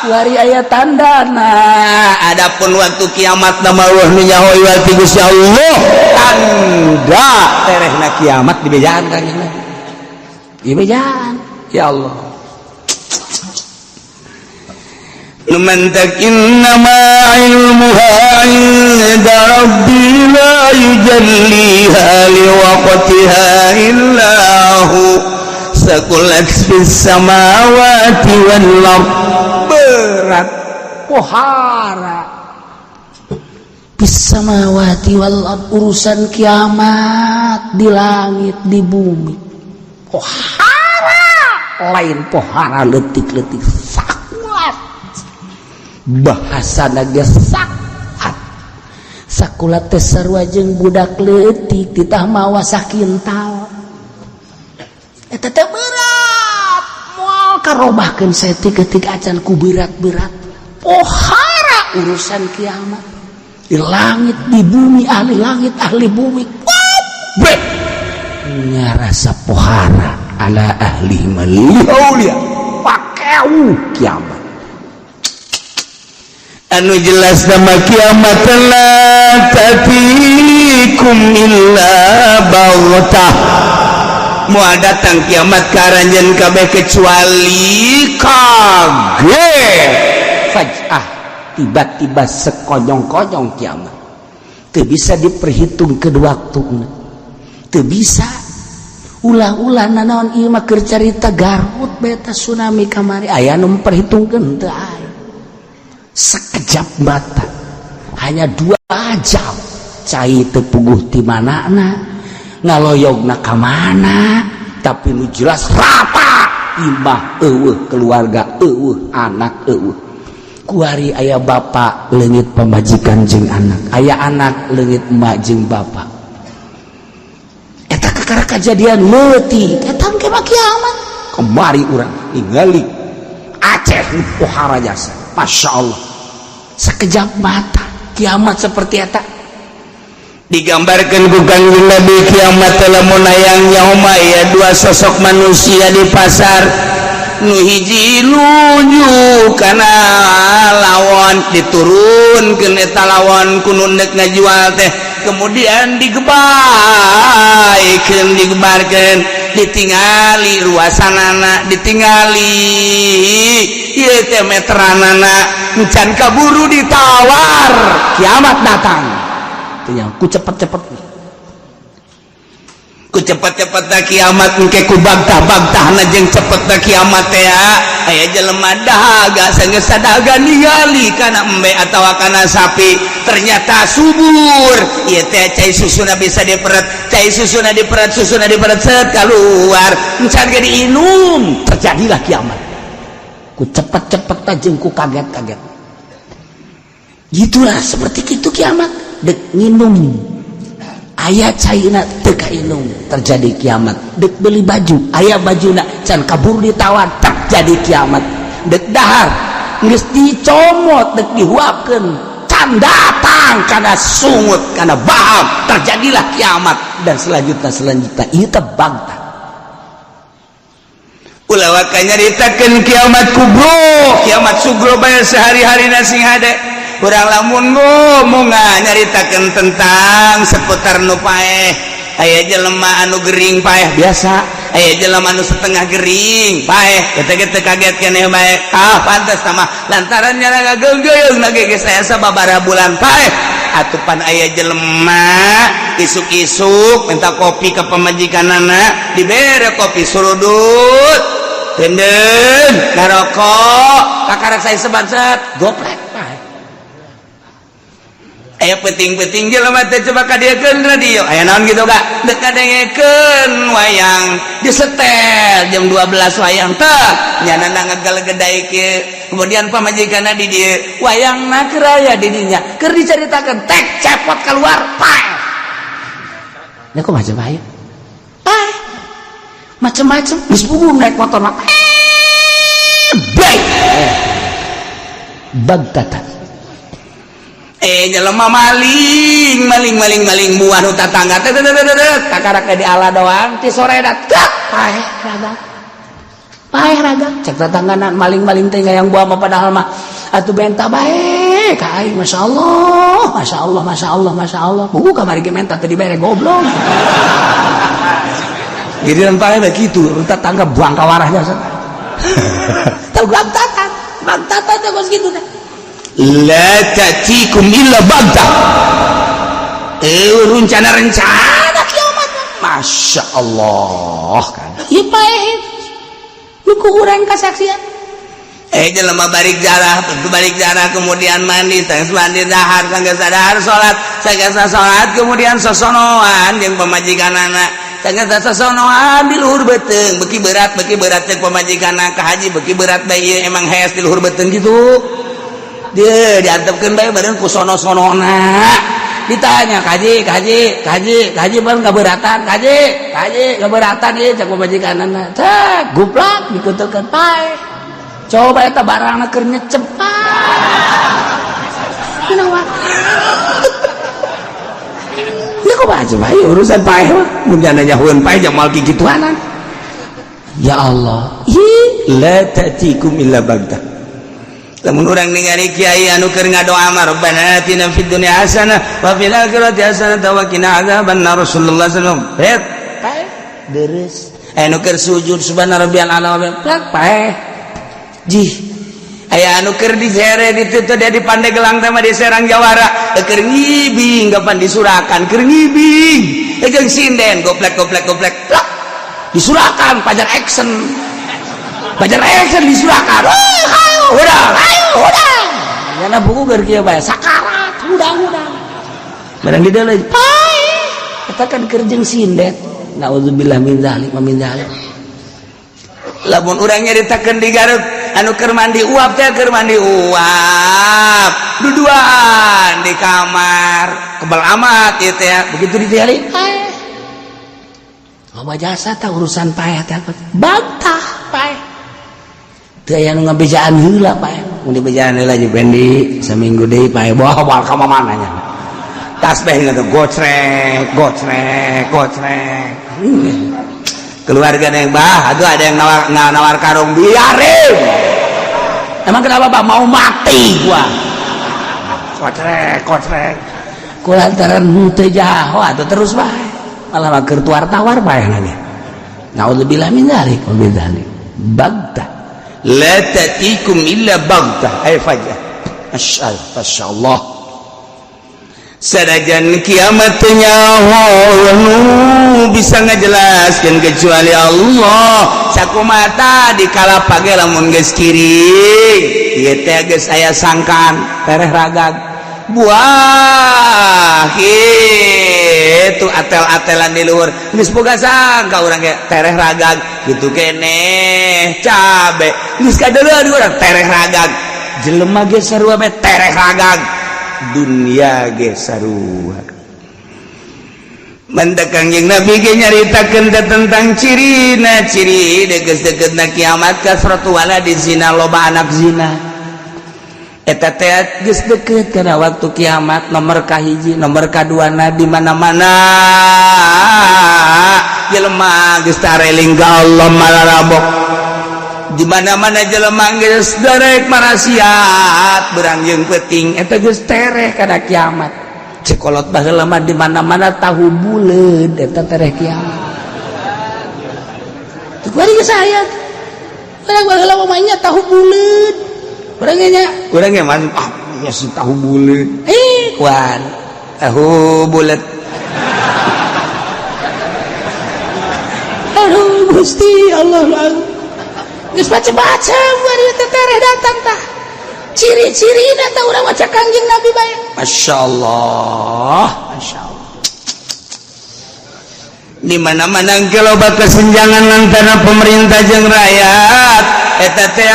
Speaker 1: wari aya tanda. Nah, adapun waktu kiamat nama Allah nu nyaho ti Gusti Allah, tanda terehna kiamat dibejaan Kanjeng Nabi, dibejaan. Ya Allah. Numantak innama ilmuha inda rabbi la yujalliha liwaqtiha.
Speaker 3: Waqtiha illa hu tsaqulat fis samawati wal ard.
Speaker 2: Berat, pohara. Fis samawati wal ard, urusan kiamat di langit, di bumi, pohara. Lain pohara letik-letik, sakulat bahasa naga, sakulat. Sakulat teh sarua jeung budak leutik titah mawa sakintal. Eta teh berat, moal karobahkeun saeutik-eutik acan ku berat-berat. Pohara urusan kiamat di langit, di bumi, ahli langit, ahli bumi kabeh ngarasa pohara. Ala ahli malihaulia pakeu kiamat.
Speaker 3: Anu jelas nama kiamat la ta'tikum illa baghtah, moal datang kiamat ka aranjeun kabeh kecuali kaget,
Speaker 2: faj'ah, tiba-tiba, sekonyong-konyong. Kiamat teu bisa diperhitung ke waktu, teu bisa. Ulah-ulah nanaon, ieu mah keur carita Garut beta tsunami kamari, aya nu memperhitungkeun? Teu aya. Sekejap mata, hanya 2 jam, cai teu puguh ti manana, ngaloyogna ka mana, tapi nu jelas rata, imah eueuh, keluarga eueuh, anak eueuh. Kuari aya bapak leungit pamajikan jeung anak, aya anak leungit emak jeung bapak. Eta kakara kejadian leutik, eta engke mah kiamat. Kemari urang ningali Aceh pohara jasa, Masya Allah, sekejap mata kiamat seperti eta.
Speaker 3: Digambarkan ku Kangjeng Nabi, kiamat lamun hayang nyaho ya dua sosok manusia di pasar, nu hiji nuju kana lawon, diturunkeun eta lawon ku nu nek ngajual teh, kemudian digebaikeun, digebarkeun, ditingali ruasanana, ditingali ieu teh meteranana, encan kaburu ditawar,
Speaker 2: kiamat datang. Tanya ku cepet-cepet.
Speaker 3: Ku cepet-cepet na kiamat engke, ku bagtah-bagtahna jeung cepet na kiamat teh. Aya jelema dahaga, sanggeus sadaga ningali kana embe atawa kana sapi, ternyata subur ieu teh, cai susuna bisa diperet, cai susuna diperet, susuna diperet, set keluar, encan ge diinum,
Speaker 2: terjadilah kiamat. Ku cepet-cepet jeung ku kaget-kaget gitulah, seperti itu kiamat. Dek nginum, aya caina, teu kainum, terjadi kiamat. Dek beli baju, aya bajuna, can kabur ditawar, terjadi kiamat. Dek dahar, geus dicomot, dek dihuapkeun, can datang karena sungut, karena baham, terjadilah kiamat, dan selanjutnya, selanjutnya. Ieu teh bangta.
Speaker 3: Ulah waka nyaritakeun kiamat kubro, kiamat sugro bae sehari-hari sing hade. Urang lamun ngomong nyaritakeun tentang seputar nu paeh, aya jelema anu gering paeh biasa, aya jelema anu setengah gering paeh, kita kita kaget keneh bae. Ah, pantes sama lantaran nyala ngageugeung lagi geus aya sababaraha bulan paeh. Atupan aya jelema isuk-isuk minta kopi ke pamajikanana, dibere kopi, surudut denden, ngarokok, kakarak saya sebangsat
Speaker 2: goplek paeh.
Speaker 3: Aya penting-penting jelema teh, coba kadieukeun radio, aya naon gitu kak, dek kadengekeun wayang, disetel jam 12 wayang teh nyana ngagelegedai kieu, kemudian pamajikanna di dieu, wayangna keur aya di dinya,
Speaker 2: keur dicaritakeun, tek cepot keluar, paeh. Ya kok macam aya paeh macem-macem, geus puguh naik motor mah baik bagtatan.
Speaker 3: Eh, jelema maling maling maling maling buah nu tatangga teh,
Speaker 2: kakarak di ala doang ti sore dat, paeh raga, paeh raga. Cek tetangga, maling-maling teh yang buah mah, padahal mah atuh benta bae ka aing. Masya Allah, Masya Allah, Masya Allah, Masya Allah, buku kamari ge menta teu dibere, goblok. Jadi paeh begitu, tetangga buang ka warahnya. Tahu bagtatan, bagtatan teh kos kitu teh.
Speaker 3: La ta'tikum illa baghtah, eh, rencana-rencana kiamat.
Speaker 1: Masya Allah kan.
Speaker 2: Ieu paeh nu ku urang kasaksian.
Speaker 1: Jelema balik jarah, balik jarah, kemudian mandi, tangis mandi, dahar, sanggeus dahar salat, sanggeus salat kemudian sosonoan jeung pamajikanana, sanggeus sosonoan di luhur beuteung beuki berat, beuki berat. Cek pamajikanna, "Ka haji, beuki berat bae ieu, emang hees di luhur beuteung." Gitu dia diantepkeun bae bareng ku sono-sonona.
Speaker 2: Ditanya, "Kaji, kaji, kaji, kaji, bang, keberatan kaji, kaji, keberatan ieu?" Cek pamajikanana, cek guplak dikutukeun, paeh. Coba eta barangna keur nyecep. Kunaon? Ini kok baca bae urusan paeh mah.
Speaker 1: Mun jana nyahueun paeh jamal kikituanan.
Speaker 2: Ya Allah.
Speaker 1: Hi la ta'tikum illa baghtah. Lamun urang ningali kiai anu keur ngadoa mah, "Rabbana atina fid dunya hasanah wa fil akhirati hasanah wa qina adzabannar," Rasulullah sallallahu alaihi wasallam. Het,
Speaker 2: paeh deres.
Speaker 1: Anu keur sujud, "Subhana rabbiyal a'la,"
Speaker 2: plak, paeh.
Speaker 1: Jih, aya anu keur disere ditutup dia di Pandeglang teh mah, di Serang Jawara, keur ngibing kapan disurakan, keur ngibing jeung sinden, goplek goplek goplek, plak.
Speaker 2: Disurakan pajar action, pajar action disurakan. Ayo udah, ayo udah. Nyana buku keur kieu bae sakarat, hudang-hudang barang di dalam paeh. Eta kan keur jeung sinden. Naudzubillah min dzalik wa min dzalik.
Speaker 1: Lamun urang nyaritakeun di Garut, anu keur mandi uap teh, keur mandi uap duduan di kamar, kebal amat ieu teh,
Speaker 2: begitu ditinggali paeh. Loba jasa tah urusan paeh teh, bantah paeh. Teu aya nu ngabejaan heula paeh. Mun dibejaan heula jeung Pendi saminggu deui paeh, bawa moal ka mana nya.
Speaker 1: Tasbih ngatu gocrek gocrek gocrek. Keluarga yang bah, aduh, ada yang nawar, nawar karung, biarin.
Speaker 2: Emang kenapa, Pak? Mau mati gua.
Speaker 1: Kocrek kocrek.
Speaker 2: Kulantaran henteu jaho atuh terus bae, malah keur tawar-tawar bae nanya. Naudzubillah min dzalik wa min dzalik. Baghtah.
Speaker 1: La tatikum illa baghtah ay fajah. Masyaallah. Sanajan kiamat nyaho nu bisa ngajelaskeun kecuali Allah. Sakumata di kala page lamun geus kiring ieu teh geus aya sangkaan tereh ragag buah gitu, atel-atelan di luhur geus boga sangka urang ge tereh ragag gitu keneh, cabe geus kadeuleu di urang tereh ragag, jelema ge sarua bae tereh ragag, dunia ge sarua. Mantak Kangjeng Nabi ge nyaritakeun teh tentang cirina ciri deket-deketna kiamat, kasratu waladi zina, loba anak zina. Eta teh geus deket kana waktu kiamat nomor kahiji. Nomor kaduana, di mana-mana jelema geus tareling ka Allah, malarabok. Di mana-mana jelema geus darek marasiat berang jeung peuting,
Speaker 2: eta geus tereh kana kiamat. Cekolot baheula mah, di mana-mana tahu buleud, eta tereh kiamat. Kuari geus aya. Urang baheula mah nya tahu buleud. Urang nya.
Speaker 1: Urang ge masuk, ah nya si tahu buleud.
Speaker 2: Eh,
Speaker 1: kuan tahu bulat.
Speaker 2: Aduh Gusti Allah. Geus macem-macem kuari teh tereh datang tah. Ciri-cirina tah urang maca Kangjeng Nabi bae.
Speaker 1: Masya Allah,
Speaker 2: Masya Allah.
Speaker 1: Di mana-mana loba kesenjangan antara pemerintah jeung rakyat, eta teh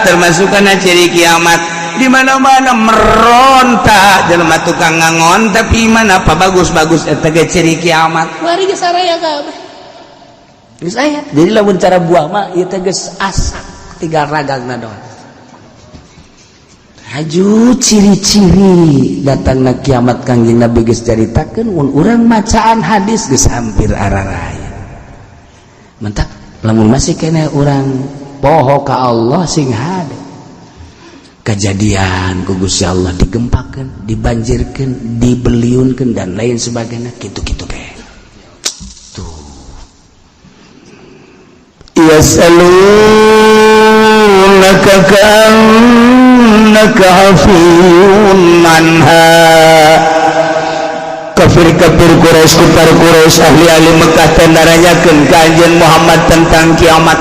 Speaker 1: termasuk kana ciri kiamat. Di mana-mana meronta jelema tukang ngangon tapi mana apa bagus-bagus, eta ge ciri kiamat.
Speaker 2: Kuari geus saraya kabeh. Geus aya. Jadi lamun cara buah mah ieu teh geus asak, tinggal ragangna doang. Haju ciri-ciri datangna kiamat Kangjeng Nabi geus caritakeun, mun urang macaan hadis geus hampir araraya. Mentak lamun masih keneh urang poho ka Allah, sing hade. Kejadian ku Gusti Allah digempakeun, dibanjirkeun, dibeliunkeun dan lain sebagainya, kitu-kitu ke. Tuh.
Speaker 3: Yas'alunaka ka'annaka hafiyun anha. Kafir-kafir Quraisy, kufar Quraisy, ahli-ahli Mekah teh naranyakeun ka Anjeun Muhammad tentang kiamat.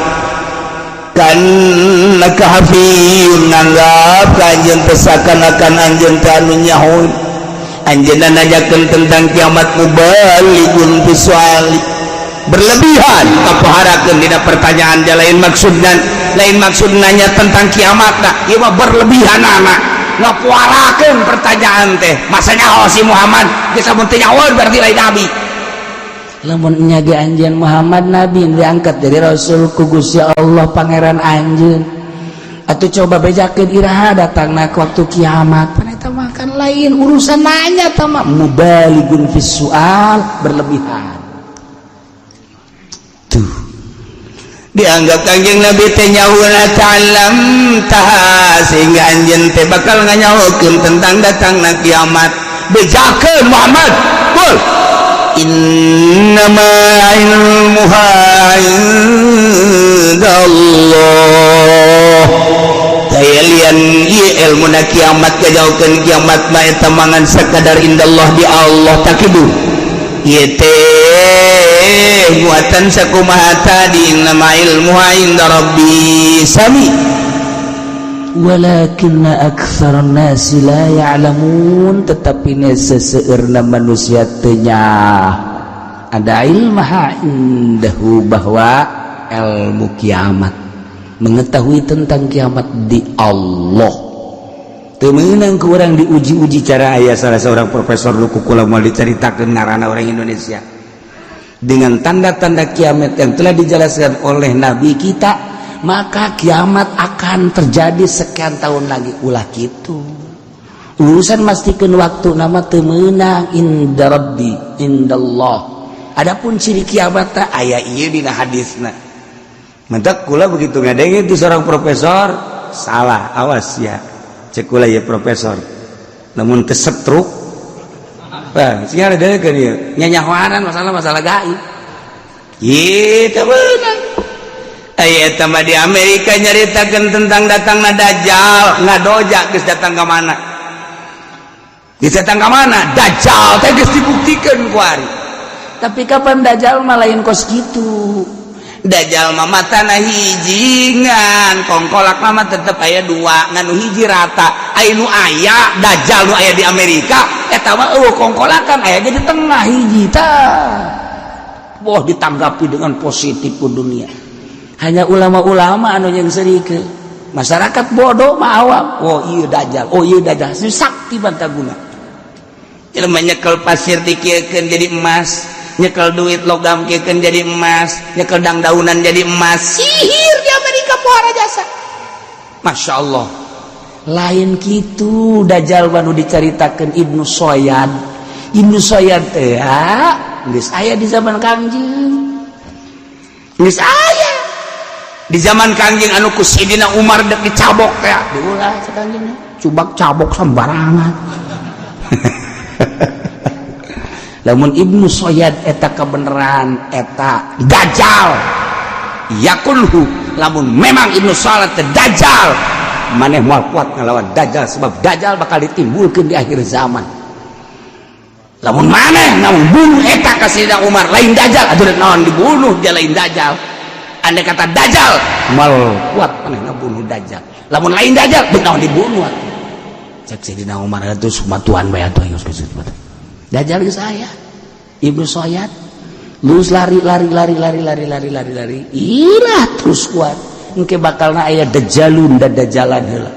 Speaker 3: Ka'annaka hafiyyun, nganggap ka anjeun teh seakan-akan anjeun teh anu nyaho. Anjeunna nanyakeun tentang kiamat, mubalighun fi suali, berlebihan kapaharakeun dina pertanyaan dia. Lain maksudna, lain maksud nanya tentang kiamat. Nah, ieu mah berlebihan, anak ngapuarakeun pertanyaan teh. Masa nyaho si Muhammad? Geus mun teu nyaho berarti lain nabi.
Speaker 2: Lamun nya ge anjeun Muhammad nabi, diangkat jadi rasul ku Gusti Allah Pangeran anjeun atuh, coba bejakeun iraha datangna ke waktu kiamat. Pan eta mah kan lain urusan nanya tah mah, mubalighun fis sual, berlebihan tuh.
Speaker 3: Dianggap Kangjeng Nabi teh nyahoeuna ta'lam taha, sehingga anjeun teh bakal nganyahokeun tentang datangna kiamat.
Speaker 1: Bejakeun Muhammad, qul
Speaker 3: innama ilmuha indallah. Lian ieu ilmuna kiamat, kajauhkeun kiamat mah eta mangan sakadar indallah, di Allah. Tak kitu ieu teh muatan sakumaha tadi, innama ilmuha inda rabbi sami.
Speaker 2: Walakinna aktsarun nasi la ya'lamun, tetapi seseueurna manusia teu ada ilmaha indahu, bahwa ilmu kiamat, mengetahui tentang kiamat di Allah.
Speaker 3: Teu meunang ku urang diuji-uji cara. Aya salah seorang profesor lu ku kula moal dicaritakeun ngaranna, orang Indonesia, dengan tanda-tanda kiamat yang telah dijelaskan oleh nabi kita,
Speaker 2: maka kiamat akan terjadi sekian tahun lagi. Ulah gitu, urusan mastikeun waktu nama teu meunang, inda rabbi, indallah. Adapun ciri kiamat teh
Speaker 3: aya ieu dina hadisna. Mentak kula begitu ngadenge itu seorang profesor salah, awas ya, cek kula ya profesor, namun teu stroke. Wah, sih ada kan ieu
Speaker 2: nyanyahoanan masalah-masalah gaib.
Speaker 3: Ieu beunang. Aya eta mah di Amerika nyaritakeun tentang datangna Dajjal, ngadoja geus datang ka mana? Geus datang ka mana? Dajjal teh geus dibuktikeun ku ari.
Speaker 2: Tapi kapan Dajjal mah lain kos gitu.
Speaker 3: Dajjal mah matana hiji, ngan kongkolak mah tetep aya dua, ngan nu hiji rata. Aya nu aya Dajjal nu aya di Amerika eta mah eueuh kongkolakan, aya ge di tengah hiji tah.
Speaker 2: Wah, ditanggapi dengan positif ku dunia. Hanya ulama-ulama anu yang serike, masyarakat bodoh mah awam, oh iya Dajjal, oh iya Dajjal, si sakti bantaguna.
Speaker 3: Jelema nyekel pasir dikieukeun jadi emas, nyekel duit logam kieukeun jadi emas, nyekel dangdaunan jadi emas. Sihir di Amerika pohara jasa. Masya Allah.
Speaker 2: Lain gitu Dajjal nu dicaritakeun Ibnu Soyad. Ibnu Soyad teh geus aya di zaman Kangjeng,
Speaker 3: geus aya di zaman Kangjeng anu ku Sidina Umar dek dicabok teh.
Speaker 2: Diulah cek Kangjeng, cubak cabok sembarangan. Lamun Ibnu Soyad eta kebenaran, eta
Speaker 1: Dajjal yakulhu. Lamun memang Ibnu Soyad teh Dajjal, maneh moal kuat ngelawan Dajjal, sebab Dajjal bakal ditimbulkeun di akhir zaman. Lamun maneh namun bunuh eta ka Sayyidina Umar lain Dajjal, atuh naon dibunuh dia lain Dajjal? Andai kata Dajjal, moal kuat maneh ngabunuh Dajjal. Lamun lain Dajjal, beuk naon dibunuh atuh?
Speaker 2: Cek Sayyidina Umar itu sumatuan bae atuh, geus geus. Dajjal geus aya. Ibnu Soyad lulus lari lari lari lari lari lari lari lari, ilah terus kuat engke bakalna aya Dajjalun dan Dajjalan heula.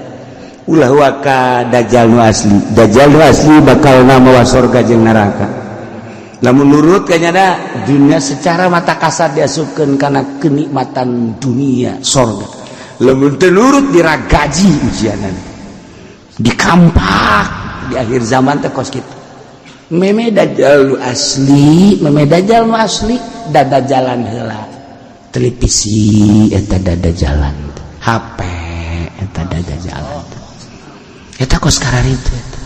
Speaker 3: Ulah waka Dajjal nu asli. Dajjal nu asli bakal mawa sorga jeung neraka lamun nurut kayaknya da.
Speaker 2: Dunia secara mata kasar diasupkeun kana kenikmatan dunia sorga.
Speaker 3: Lamun teu nurut, diragaji ujianan.
Speaker 2: Dikampak di akhir zaman teh kos kitu. Meme Dajjal nu asli, meme Dajjal nu asli dada jalan heula. Televisi eta dada jalan, HP eta dada jalan, eta kos kararitu eta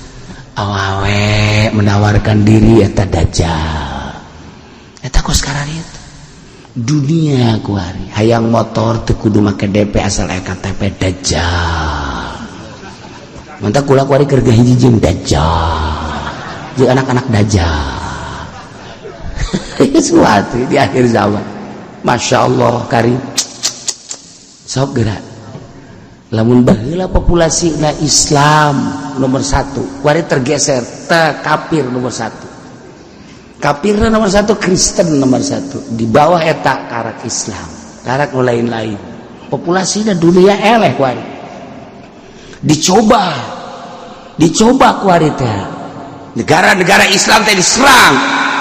Speaker 2: awawe menawarkan diri eta Dajjal, eta kos kararitu dunia kuari. Hayang motor teu kudu make DP, asal KTP, Dajjal. Mantap, kula kuari keur hiji jeung Dajjal, jeung anak-anak Dajjal. Sesuatu di akhir zaman. Masya Allah, karim. Sok gerak. Lamun baheula populasi na Islam nomor satu, kuari tergeser te kafir nomor satu. Kafir nomor satu, Kristen nomor satu. Di bawah eta karak Islam, karak lain-lain. Populasinya dunia eleh kuari. Dicoba, dicoba kuari teh.
Speaker 1: Negara-negara Islam teh diserang.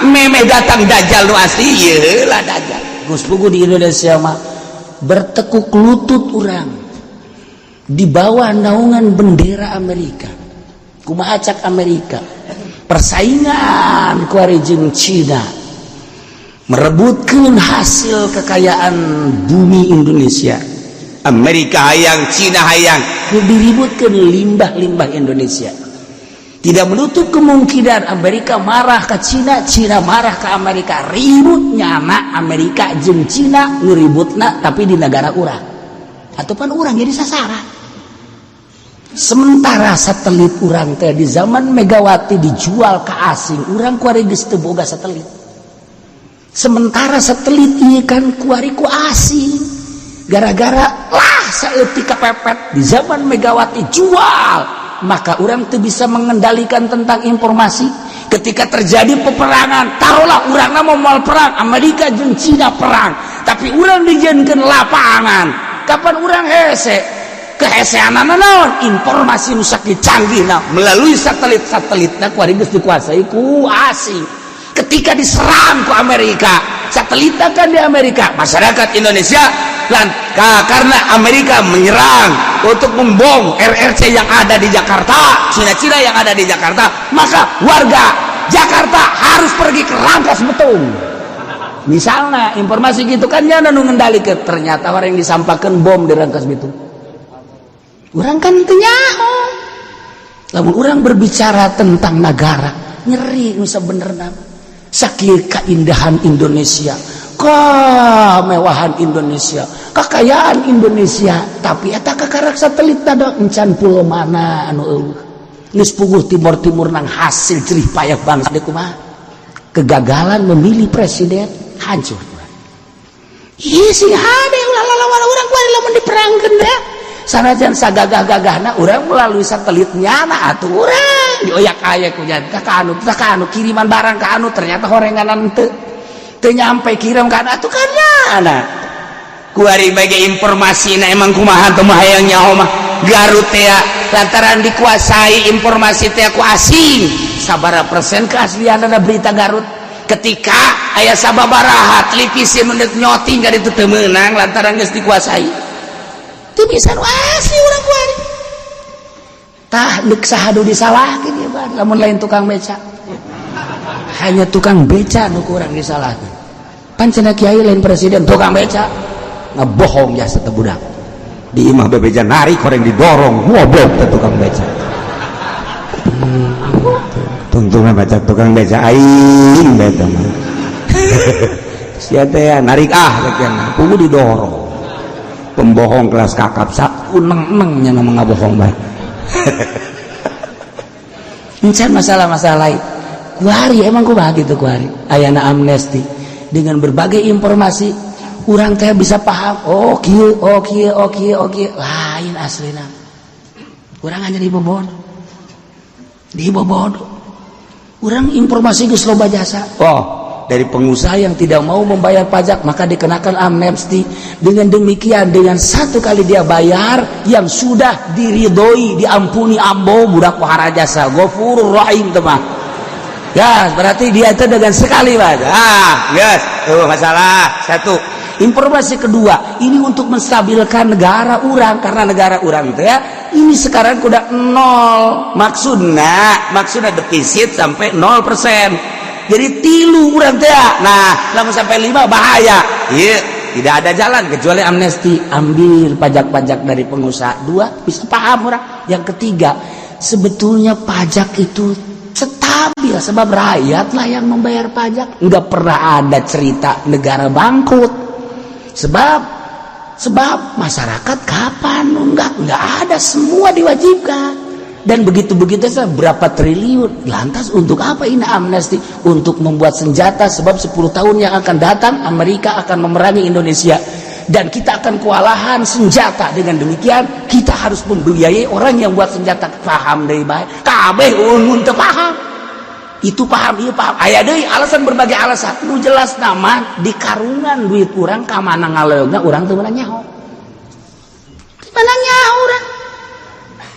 Speaker 1: Memeh datang Dajjal nu asli, ieu lah Dajjal.
Speaker 2: Geus puguh di Indonesia mah bertekuk lutut urang di bawah naungan bendera Amerika. Kumaha cak Amerika? Persaingan kuari jeung Cina merebutkan hasil kekayaan bumi Indonesia.
Speaker 1: Amerika hayang, Cina hayang.
Speaker 2: Diributkan limbah-limbah Indonesia. Tidak menutup kemungkinan Amerika marah ke Cina, Cina marah ke Amerika. Ributnya anak Amerika jeung Cina ngeributna, tapi di negara urang ataupun urang jadi sasaran. Sementara satelit urang teh di zaman Megawati dijual ke asing. Urang kuari geus teu boga satelit. Sementara satelit ieu kan kuari ku asing, gara-gara lah saeutik kepepet di zaman Megawati jual, maka urang tuh bisa mengendalikan tentang informasi. Ketika terjadi peperangan, taruhlah urang mau mau perang, Amerika jeung Cina perang, tapi urang dijadikan lapangan. Kapan urang hese? Kehesean naon? Informasi nu sakieu canggih nah, melalui satelit-satelit nah kuari geus dikuasai ku asing. Ketika diserang ku Amerika, satelit kan di Amerika,
Speaker 1: masyarakat Indonesia lan karena Amerika menyerang untuk membom RRC yang ada di Jakarta, Cina-Cina yang ada di Jakarta,
Speaker 2: maka warga Jakarta harus pergi ke Rangkas Betung misalnya. Informasi gitu kan nya nu ngendalikeun. Ternyata orang yang disampaikan bom di Rangkas Bitung, urang kan teu nyaho. Lamun urang berbicara tentang negara, nyeri. Nu sebenarnya sakieu keindahan Indonesia, kemewahan Indonesia, kekayaan Indonesia, tapi eta kakarak satelit ada encan pulau mana anu eueuh. Geus puguh timur-timur nang hasil jerih payah bangsa. Kumaha kegagalan memilih presiden, hancur. Ih, sing hade ulah lawan urang kuari. Lamun diperangkeun deh, sanajan sagagah-gagahna urang melalui satelit nyana atuh urang dioyak aya ku ka anu ka anu, kiriman barang ka anu, ternyata horenganan teu teu nyampe, kirim ka anu atuh kan nyana.
Speaker 1: Kuari bagi informasi na emang kumaha teu mah hayang nyaho mah. Garut teh lantaran dikuasai informasi teh ku asing,
Speaker 2: sabaraha persen keaslian ada berita Garut?
Speaker 1: Ketika aya sababaraha televisi menit nyoting ka ditu teu meunang lantaran geus dikuasai.
Speaker 2: Teu bisa nu asli urang kuari. Tah, deuk saha disalahkeun ieu mah lamun lain tukang beca? Hanya tukang beca nu kurang disalahkeun. Pan cenah kiai lain presiden, tukang beca ngebohong jasa teh budak.
Speaker 3: Di imah bebeja narik, orang didorong, goblok teh tukang beca. Tungtungna baca tukang beca aing beta mah. Sia teh ya, narik ah rek pugu didorong. Pembohong kelas kakap.
Speaker 2: Sak uneng-enengnya nama ngabohong bae. Encan masalah-masalah lain. Kuari emang kumaha gitu kuari? Ayana amnesti dengan berbagai informasi urang teh bisa paham, oh kieu, oh kieu, oh kieu, oh kieu, lain aslina. Urang hanya dibobodo, dibobodo. Urang informasi geus loba jasa. Oh, dari pengusaha yang tidak mau membayar pajak maka dikenakan amnesti. Dengan demikian, dengan satu kali dia bayar yang sudah diridhoi, diampuni ambo budak jasa Ghafurur Rahim teman ya. Berarti dia itu dengan sekali Pak.
Speaker 1: Ah yes, tuh masalah satu.
Speaker 2: Informasi kedua, ini untuk menstabilkan negara urang karena negara urang teh ya, ini sekarang udah nol.
Speaker 1: Maksudnya maksudnya defisit sampai 0%, jadi tilu urang teh. Nah, lamun sampai 5 bahaya. Iya, tidak ada jalan kecuali
Speaker 2: amnesti, ambil pajak-pajak dari pengusaha. Dua, bisa paham orang. Yang ketiga, sebetulnya pajak itu stabil sebab rakyat lah yang membayar pajak. Nggak pernah ada cerita negara bangkrut sebab sebab masyarakat kapan nggak ada, semua diwajibkan.
Speaker 1: Dan begitu-begitu berapa triliun. Lantas untuk apa ini amnesti? Untuk membuat senjata, sebab 10 tahun yang akan datang Amerika akan memerangi Indonesia dan kita akan kewalahan senjata. Dengan demikian kita harus membiayai orang yang buat senjata. Paham dari baik kabeh, ungun teu paham, itu paham, iya paham, aya deui alasan, berbagai alasan. Nu jelas nama di karungan duit urang ka mana ngaleungna, urang teu meunang nyaho. Mana nyaho urang?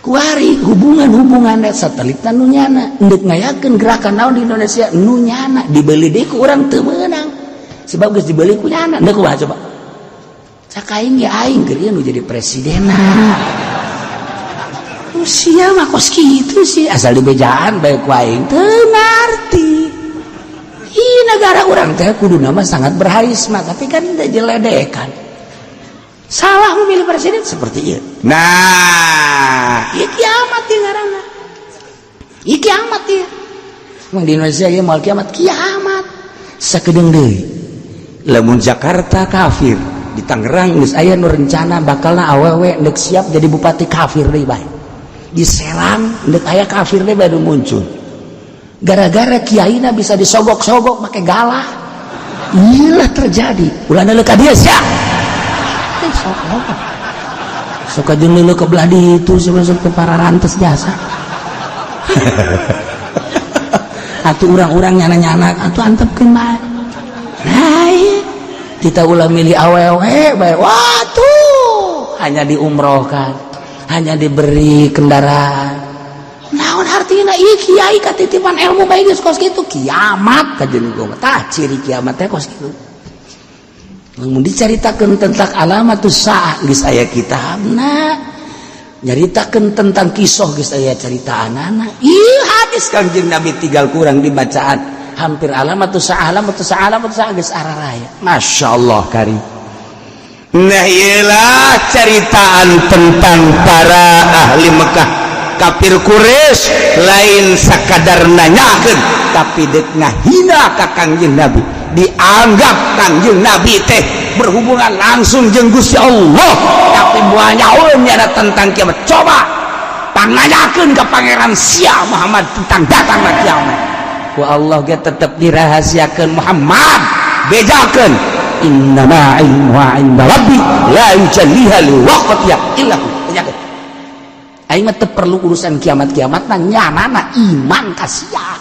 Speaker 1: Kuari hubungan-hubungan satelit nu nyana ndek ngayakeun gerakan naon di Indonesia, nu nyana dibeli deui ku urang teu meunang, sebab geus dibeli ku nyana. Ndek kumaha coba? Cak aing ya, aing keur nu jadi presiden. Usia mah kos kitu sih, asal dibejaan bae ku aing teu ngarti. Ih, negara urang teh kudu nama sangat berharisma, tapi kan jeledekan, salah memilih presiden seperti itu. Nah, iya kiamat ya ngaranna, iya kiamat ya. Emang di Indonesia ya mau kiamat, kiamat sakedeung deui. Lamun Jakarta kafir, di Tangerang geus aya nu rencana bakalna awewe ndek siap jadi bupati, kafir deui bae. Di Serang ndek aya kafir deui baru muncul, gara-gara kiaina bisa disogok-sogok make galah. Inilah terjadi. Ulah ka dia sia, sok sok aja ngeuleuh ke belah ditu, masuk ke para rantes jasa atau orang-orang nyana-nyana atau antepkeun bae. Nah iya, kita ulah milih awewe bae. Wah tuh, hanya diumrohkan, hanya diberi kendaraan, naon artinya? Ieu kiai katitipan ilmu bae geus kos kitu. Kiamat kajeun gua. Tah, ciri kiamat teh kos kitu. Lamun dicaritakeun tentang alamatus saah geus aya kitabna, nyaritakeun tentang kisah geus aya caritaanana. Ieu hadis Kangjeng Nabi tinggal kurang dibacaan, hampir alamatus saah, alamatus saah, alamatus saah geus araraya. Masya Allah karim.
Speaker 3: Nah, iyalah ceritaan tentang para ahli Mekah, kafir Quraisy, lain sakadar nanyakeun, tapi dek ngahina ka Kangjeng Nabi. Dianggap Kangjeng Nabi teh berhubungan langsung jeung Gusti Allah,
Speaker 1: tapi moal nyaho nyana tentang kiamat. Coba pangnanyakeun ke Pangeran sia Muhammad tentang datangna kiamat. Ku Allah ge tetep dirahasiakeun. Muhammad, bejakeun, innama ilmuha inda rabbi la yujalliha liwaqtiha illa hu. Bejakeun, aing mah teu perlu urusan kiamat-kiamat na, nyanana iman ka sia,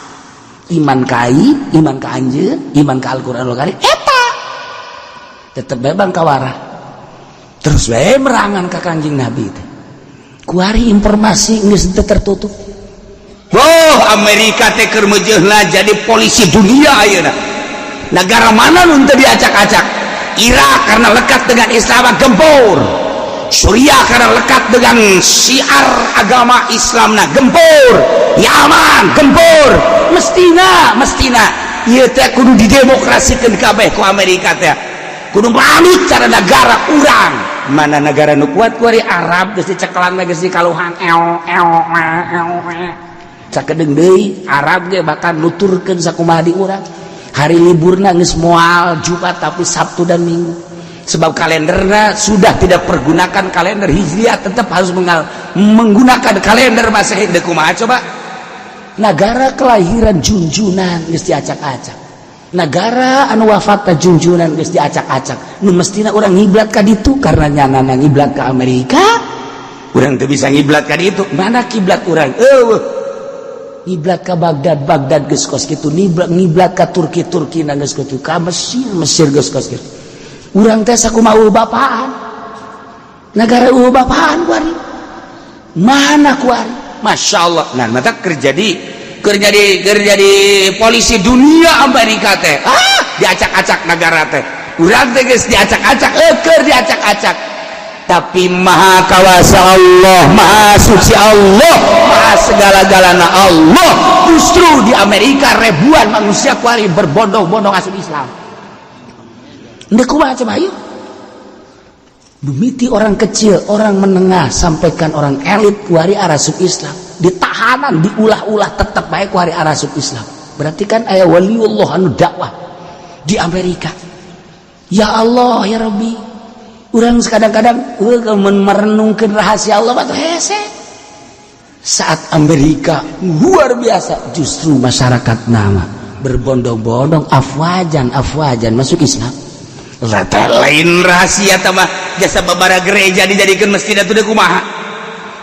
Speaker 1: iman ka aing, iman ka anjeun, iman ka Al-Qur'anul Karim. Eta tetep bae bang kawara terus bae merangan ka Kanjeng Nabi teh. Kuari informasi geus teu tertutup.
Speaker 3: Oh, Amerika teh keur meujeuhna jadi polisi dunia ayeuna. Negara mana nu teu diacak-acak? Irak karena lekat dengan Islam gempur, Suriah karena lekat dengan syiar agama Islam nah gempur, Yaman gempur.
Speaker 1: Mestina, mestina
Speaker 3: ieu teh kudu didemokrasikeun kabeh ku Amerika teh, kudu manut cara negara urang. Mana negara nu kuat?
Speaker 1: Kuari Arab geus dicekelan, geus dikaluhan eo eo eo eo. Sakedeung deui Arab ge bahkan nuturkeun sakumaha di urang, hari liburna geus moal Jumat, tapi Sabtu dan Minggu,
Speaker 3: sebab kalenderna sudah tidak pergunakan kalender Hijriah, tetap harus menggunakan kalender Masehi. Deuk kumaha coba?
Speaker 1: Negara kelahiran junjunan geus diacak-acak, negara anu wafat junjunan geus diacak-acak. Nu mestina urang ngiblat ka ditu, karena nyanana ngiblat ke Amerika.
Speaker 3: Urang teu bisa ngiblat ka ditu.
Speaker 1: Mana kiblat urang? Eueuh. Ngiblat ka Baghdad, Baghdad geus kos kitu. Ngiblat, ngiblat ka Turki, Turki na geus kitu. Ka Mesir, Mesir geus kos kitu. Urang teh sakumaha bapaan, negara eueuh bapaan. Kuari mana kuari?
Speaker 3: Masya Allah. Nah, mata kerja di polisi dunia Amerika teh. Ah, diacak-acak negara teh. Urang teh geus diacak-acak, keur diacak-acak, tapi maha kawasa Allah, maha suci Allah, maha segala-galana Allah.
Speaker 1: Justru di Amerika ribuan manusia kuari berbondong-bondong asup Islam. Ndek kumaha coba? Ayo. Mimiti orang kecil, orang menengah, sampaikan orang elit kuari arasup Islam. Ditahanan, diulah-ulah, tetap baik kuari arasup Islam. Berarti kan aya waliullah anu dakwah di Amerika. Ya Allah, ya Rabbi. Urang kadang-kadang merenungkan rahasia Allah mah hese.
Speaker 2: Saat Amerika luar biasa, justru masyarakat nama berbondong-bondong, afwajan afwajan masuk Islam.
Speaker 1: Lain rahasia tambah jasa babara gereja dijadikan masjid atau kumaha?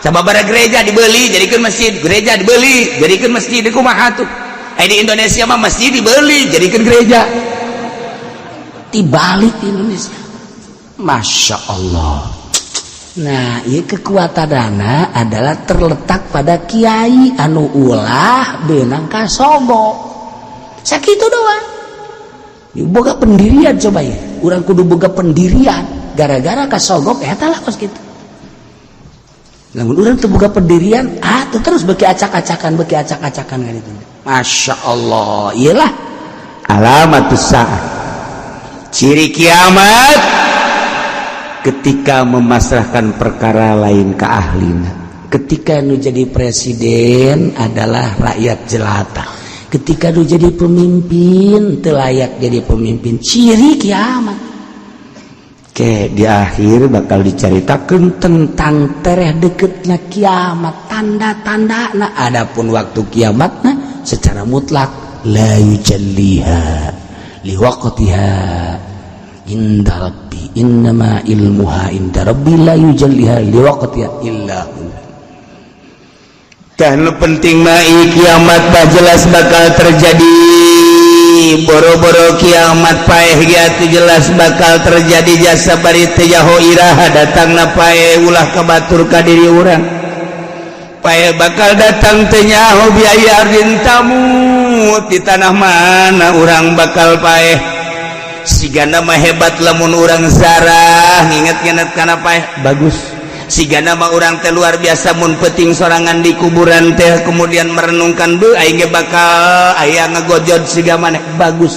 Speaker 1: Sababara gereja dibeli jadikan masjid, gereja dibeli jadikan masjid, kumaha tuh? Eh, di Indonesia mah masjid dibeli jadikan gereja.
Speaker 2: Dibalik di Indonesia, Masya Allah. Nah, ini kekuatan dana adalah terletak pada kiai anu ulah beunang kasogok. Sakitu doang. Boga pendirian, coba ya. Urang kudu boga pendirian. Gara-gara kasogok eta lah kos kitu. Lamun urang teu boga pendirian, ah tuh terus beki acak-acakan, beki acak-acakan kan itu. Masya Allah, iyalah
Speaker 1: alamat saat, ciri kiamat, ketika memasrahkan perkara lain ke ahlina.
Speaker 2: Ketika nu jadi presiden adalah rakyat jelata, ketika nu jadi pemimpin teu layak jadi pemimpin, ciri kiamat.
Speaker 1: Ke di akhir bakal diceritakan
Speaker 2: tentang tereh deketnya kiamat, tanda-tanda. Nah, adapun waktu kiamatna secara mutlak la yujalliha liwaqtiha inda rabbi, innama ilmuha inda rabbi la yujalliha liwaqtiha illa hu.
Speaker 1: Dan penting mah kiamat bah jelas bakal terjadi. Boro-boro kiamat, paeh ge jelas bakal terjadi. Jasa bari teu nyaho iraha datangna paeh, ulah kabatur ka diri urang. Paeh bakal datang teu nyaho bi ayyi ardin tamut, di tanah mana urang bakal paeh. Sigana mah hebat lamun urang zarah nginget-nginget kana paeh, bagus. Sigana mah urang teh luar biasa mun penting sorangan di kuburan teh, kemudian merenungkan, "Beuh, aing ge bakal aya ngegojod siga maneh." Bagus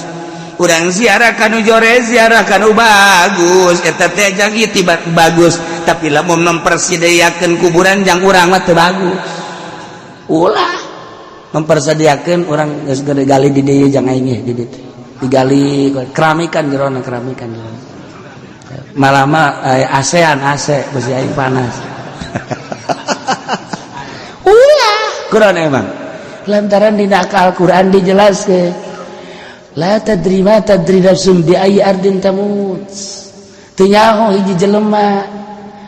Speaker 1: urang ziarah kanu jore, ziarah kanu bagus, eta teh jang itibar bagus. Tapi lamun mempersediakeun kuburan jang urang mah teu bagus.
Speaker 2: Ulah mempersediakeun, urang geus gali di dieu jang aing di dieu digali, keramikan jerona, keramikan jerona. Malah mah ASEAN AC besi aing panas. Ulah.
Speaker 1: Quran emang.
Speaker 2: Lantaran di Al-Quran dijelaskan, la tadri ma tadri nafsum bi ayyi ardin tamut. Teu nyaho hiji jelema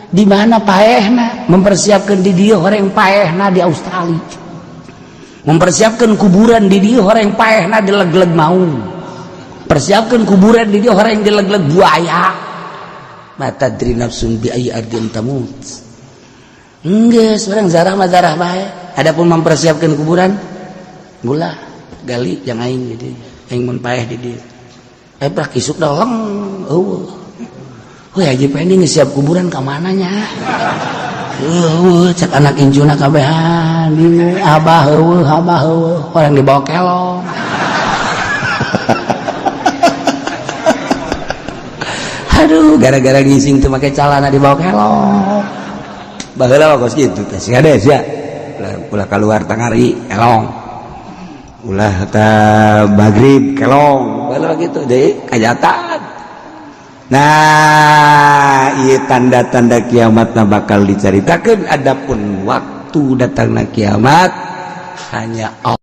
Speaker 2: di mana paehna. Mempersiapkan di dieu, horeng paehna di Australia. Mempersiapkan kuburan di dieu, horeng paehna di leg-leg maung. Persiapkan kuburan di dieu, horeng di leg-leg buaya. Ma tadri nafsun bi ayyi ardin tamut. Geus, urang zarah mah zarah bae. Adapun mempersiapkan kuburan, ulah gali jang aing di dieu. Aing mun paeh di dieu, eh, prak isuk dah leng eueuh. Woi, Haji Pendi geus siap kuburan ka mana nya? Eueuh, cek anak incuna kabehan bingung, abah eueuh, abah eueuh, orang dibawa kelong. Aduh, gara-gara ngising teu make calana dibawa kelong.
Speaker 1: Baheula mah kos kitu teh, sia deh sia. Ulah keluar tangari kelong, ulah ta magrib kelong. Baheula gitu deh kajatan. Nah, ieu tanda-tanda kiamat na bakal dicaritakeun. Adapun waktu datangna kiamat hanya Allah.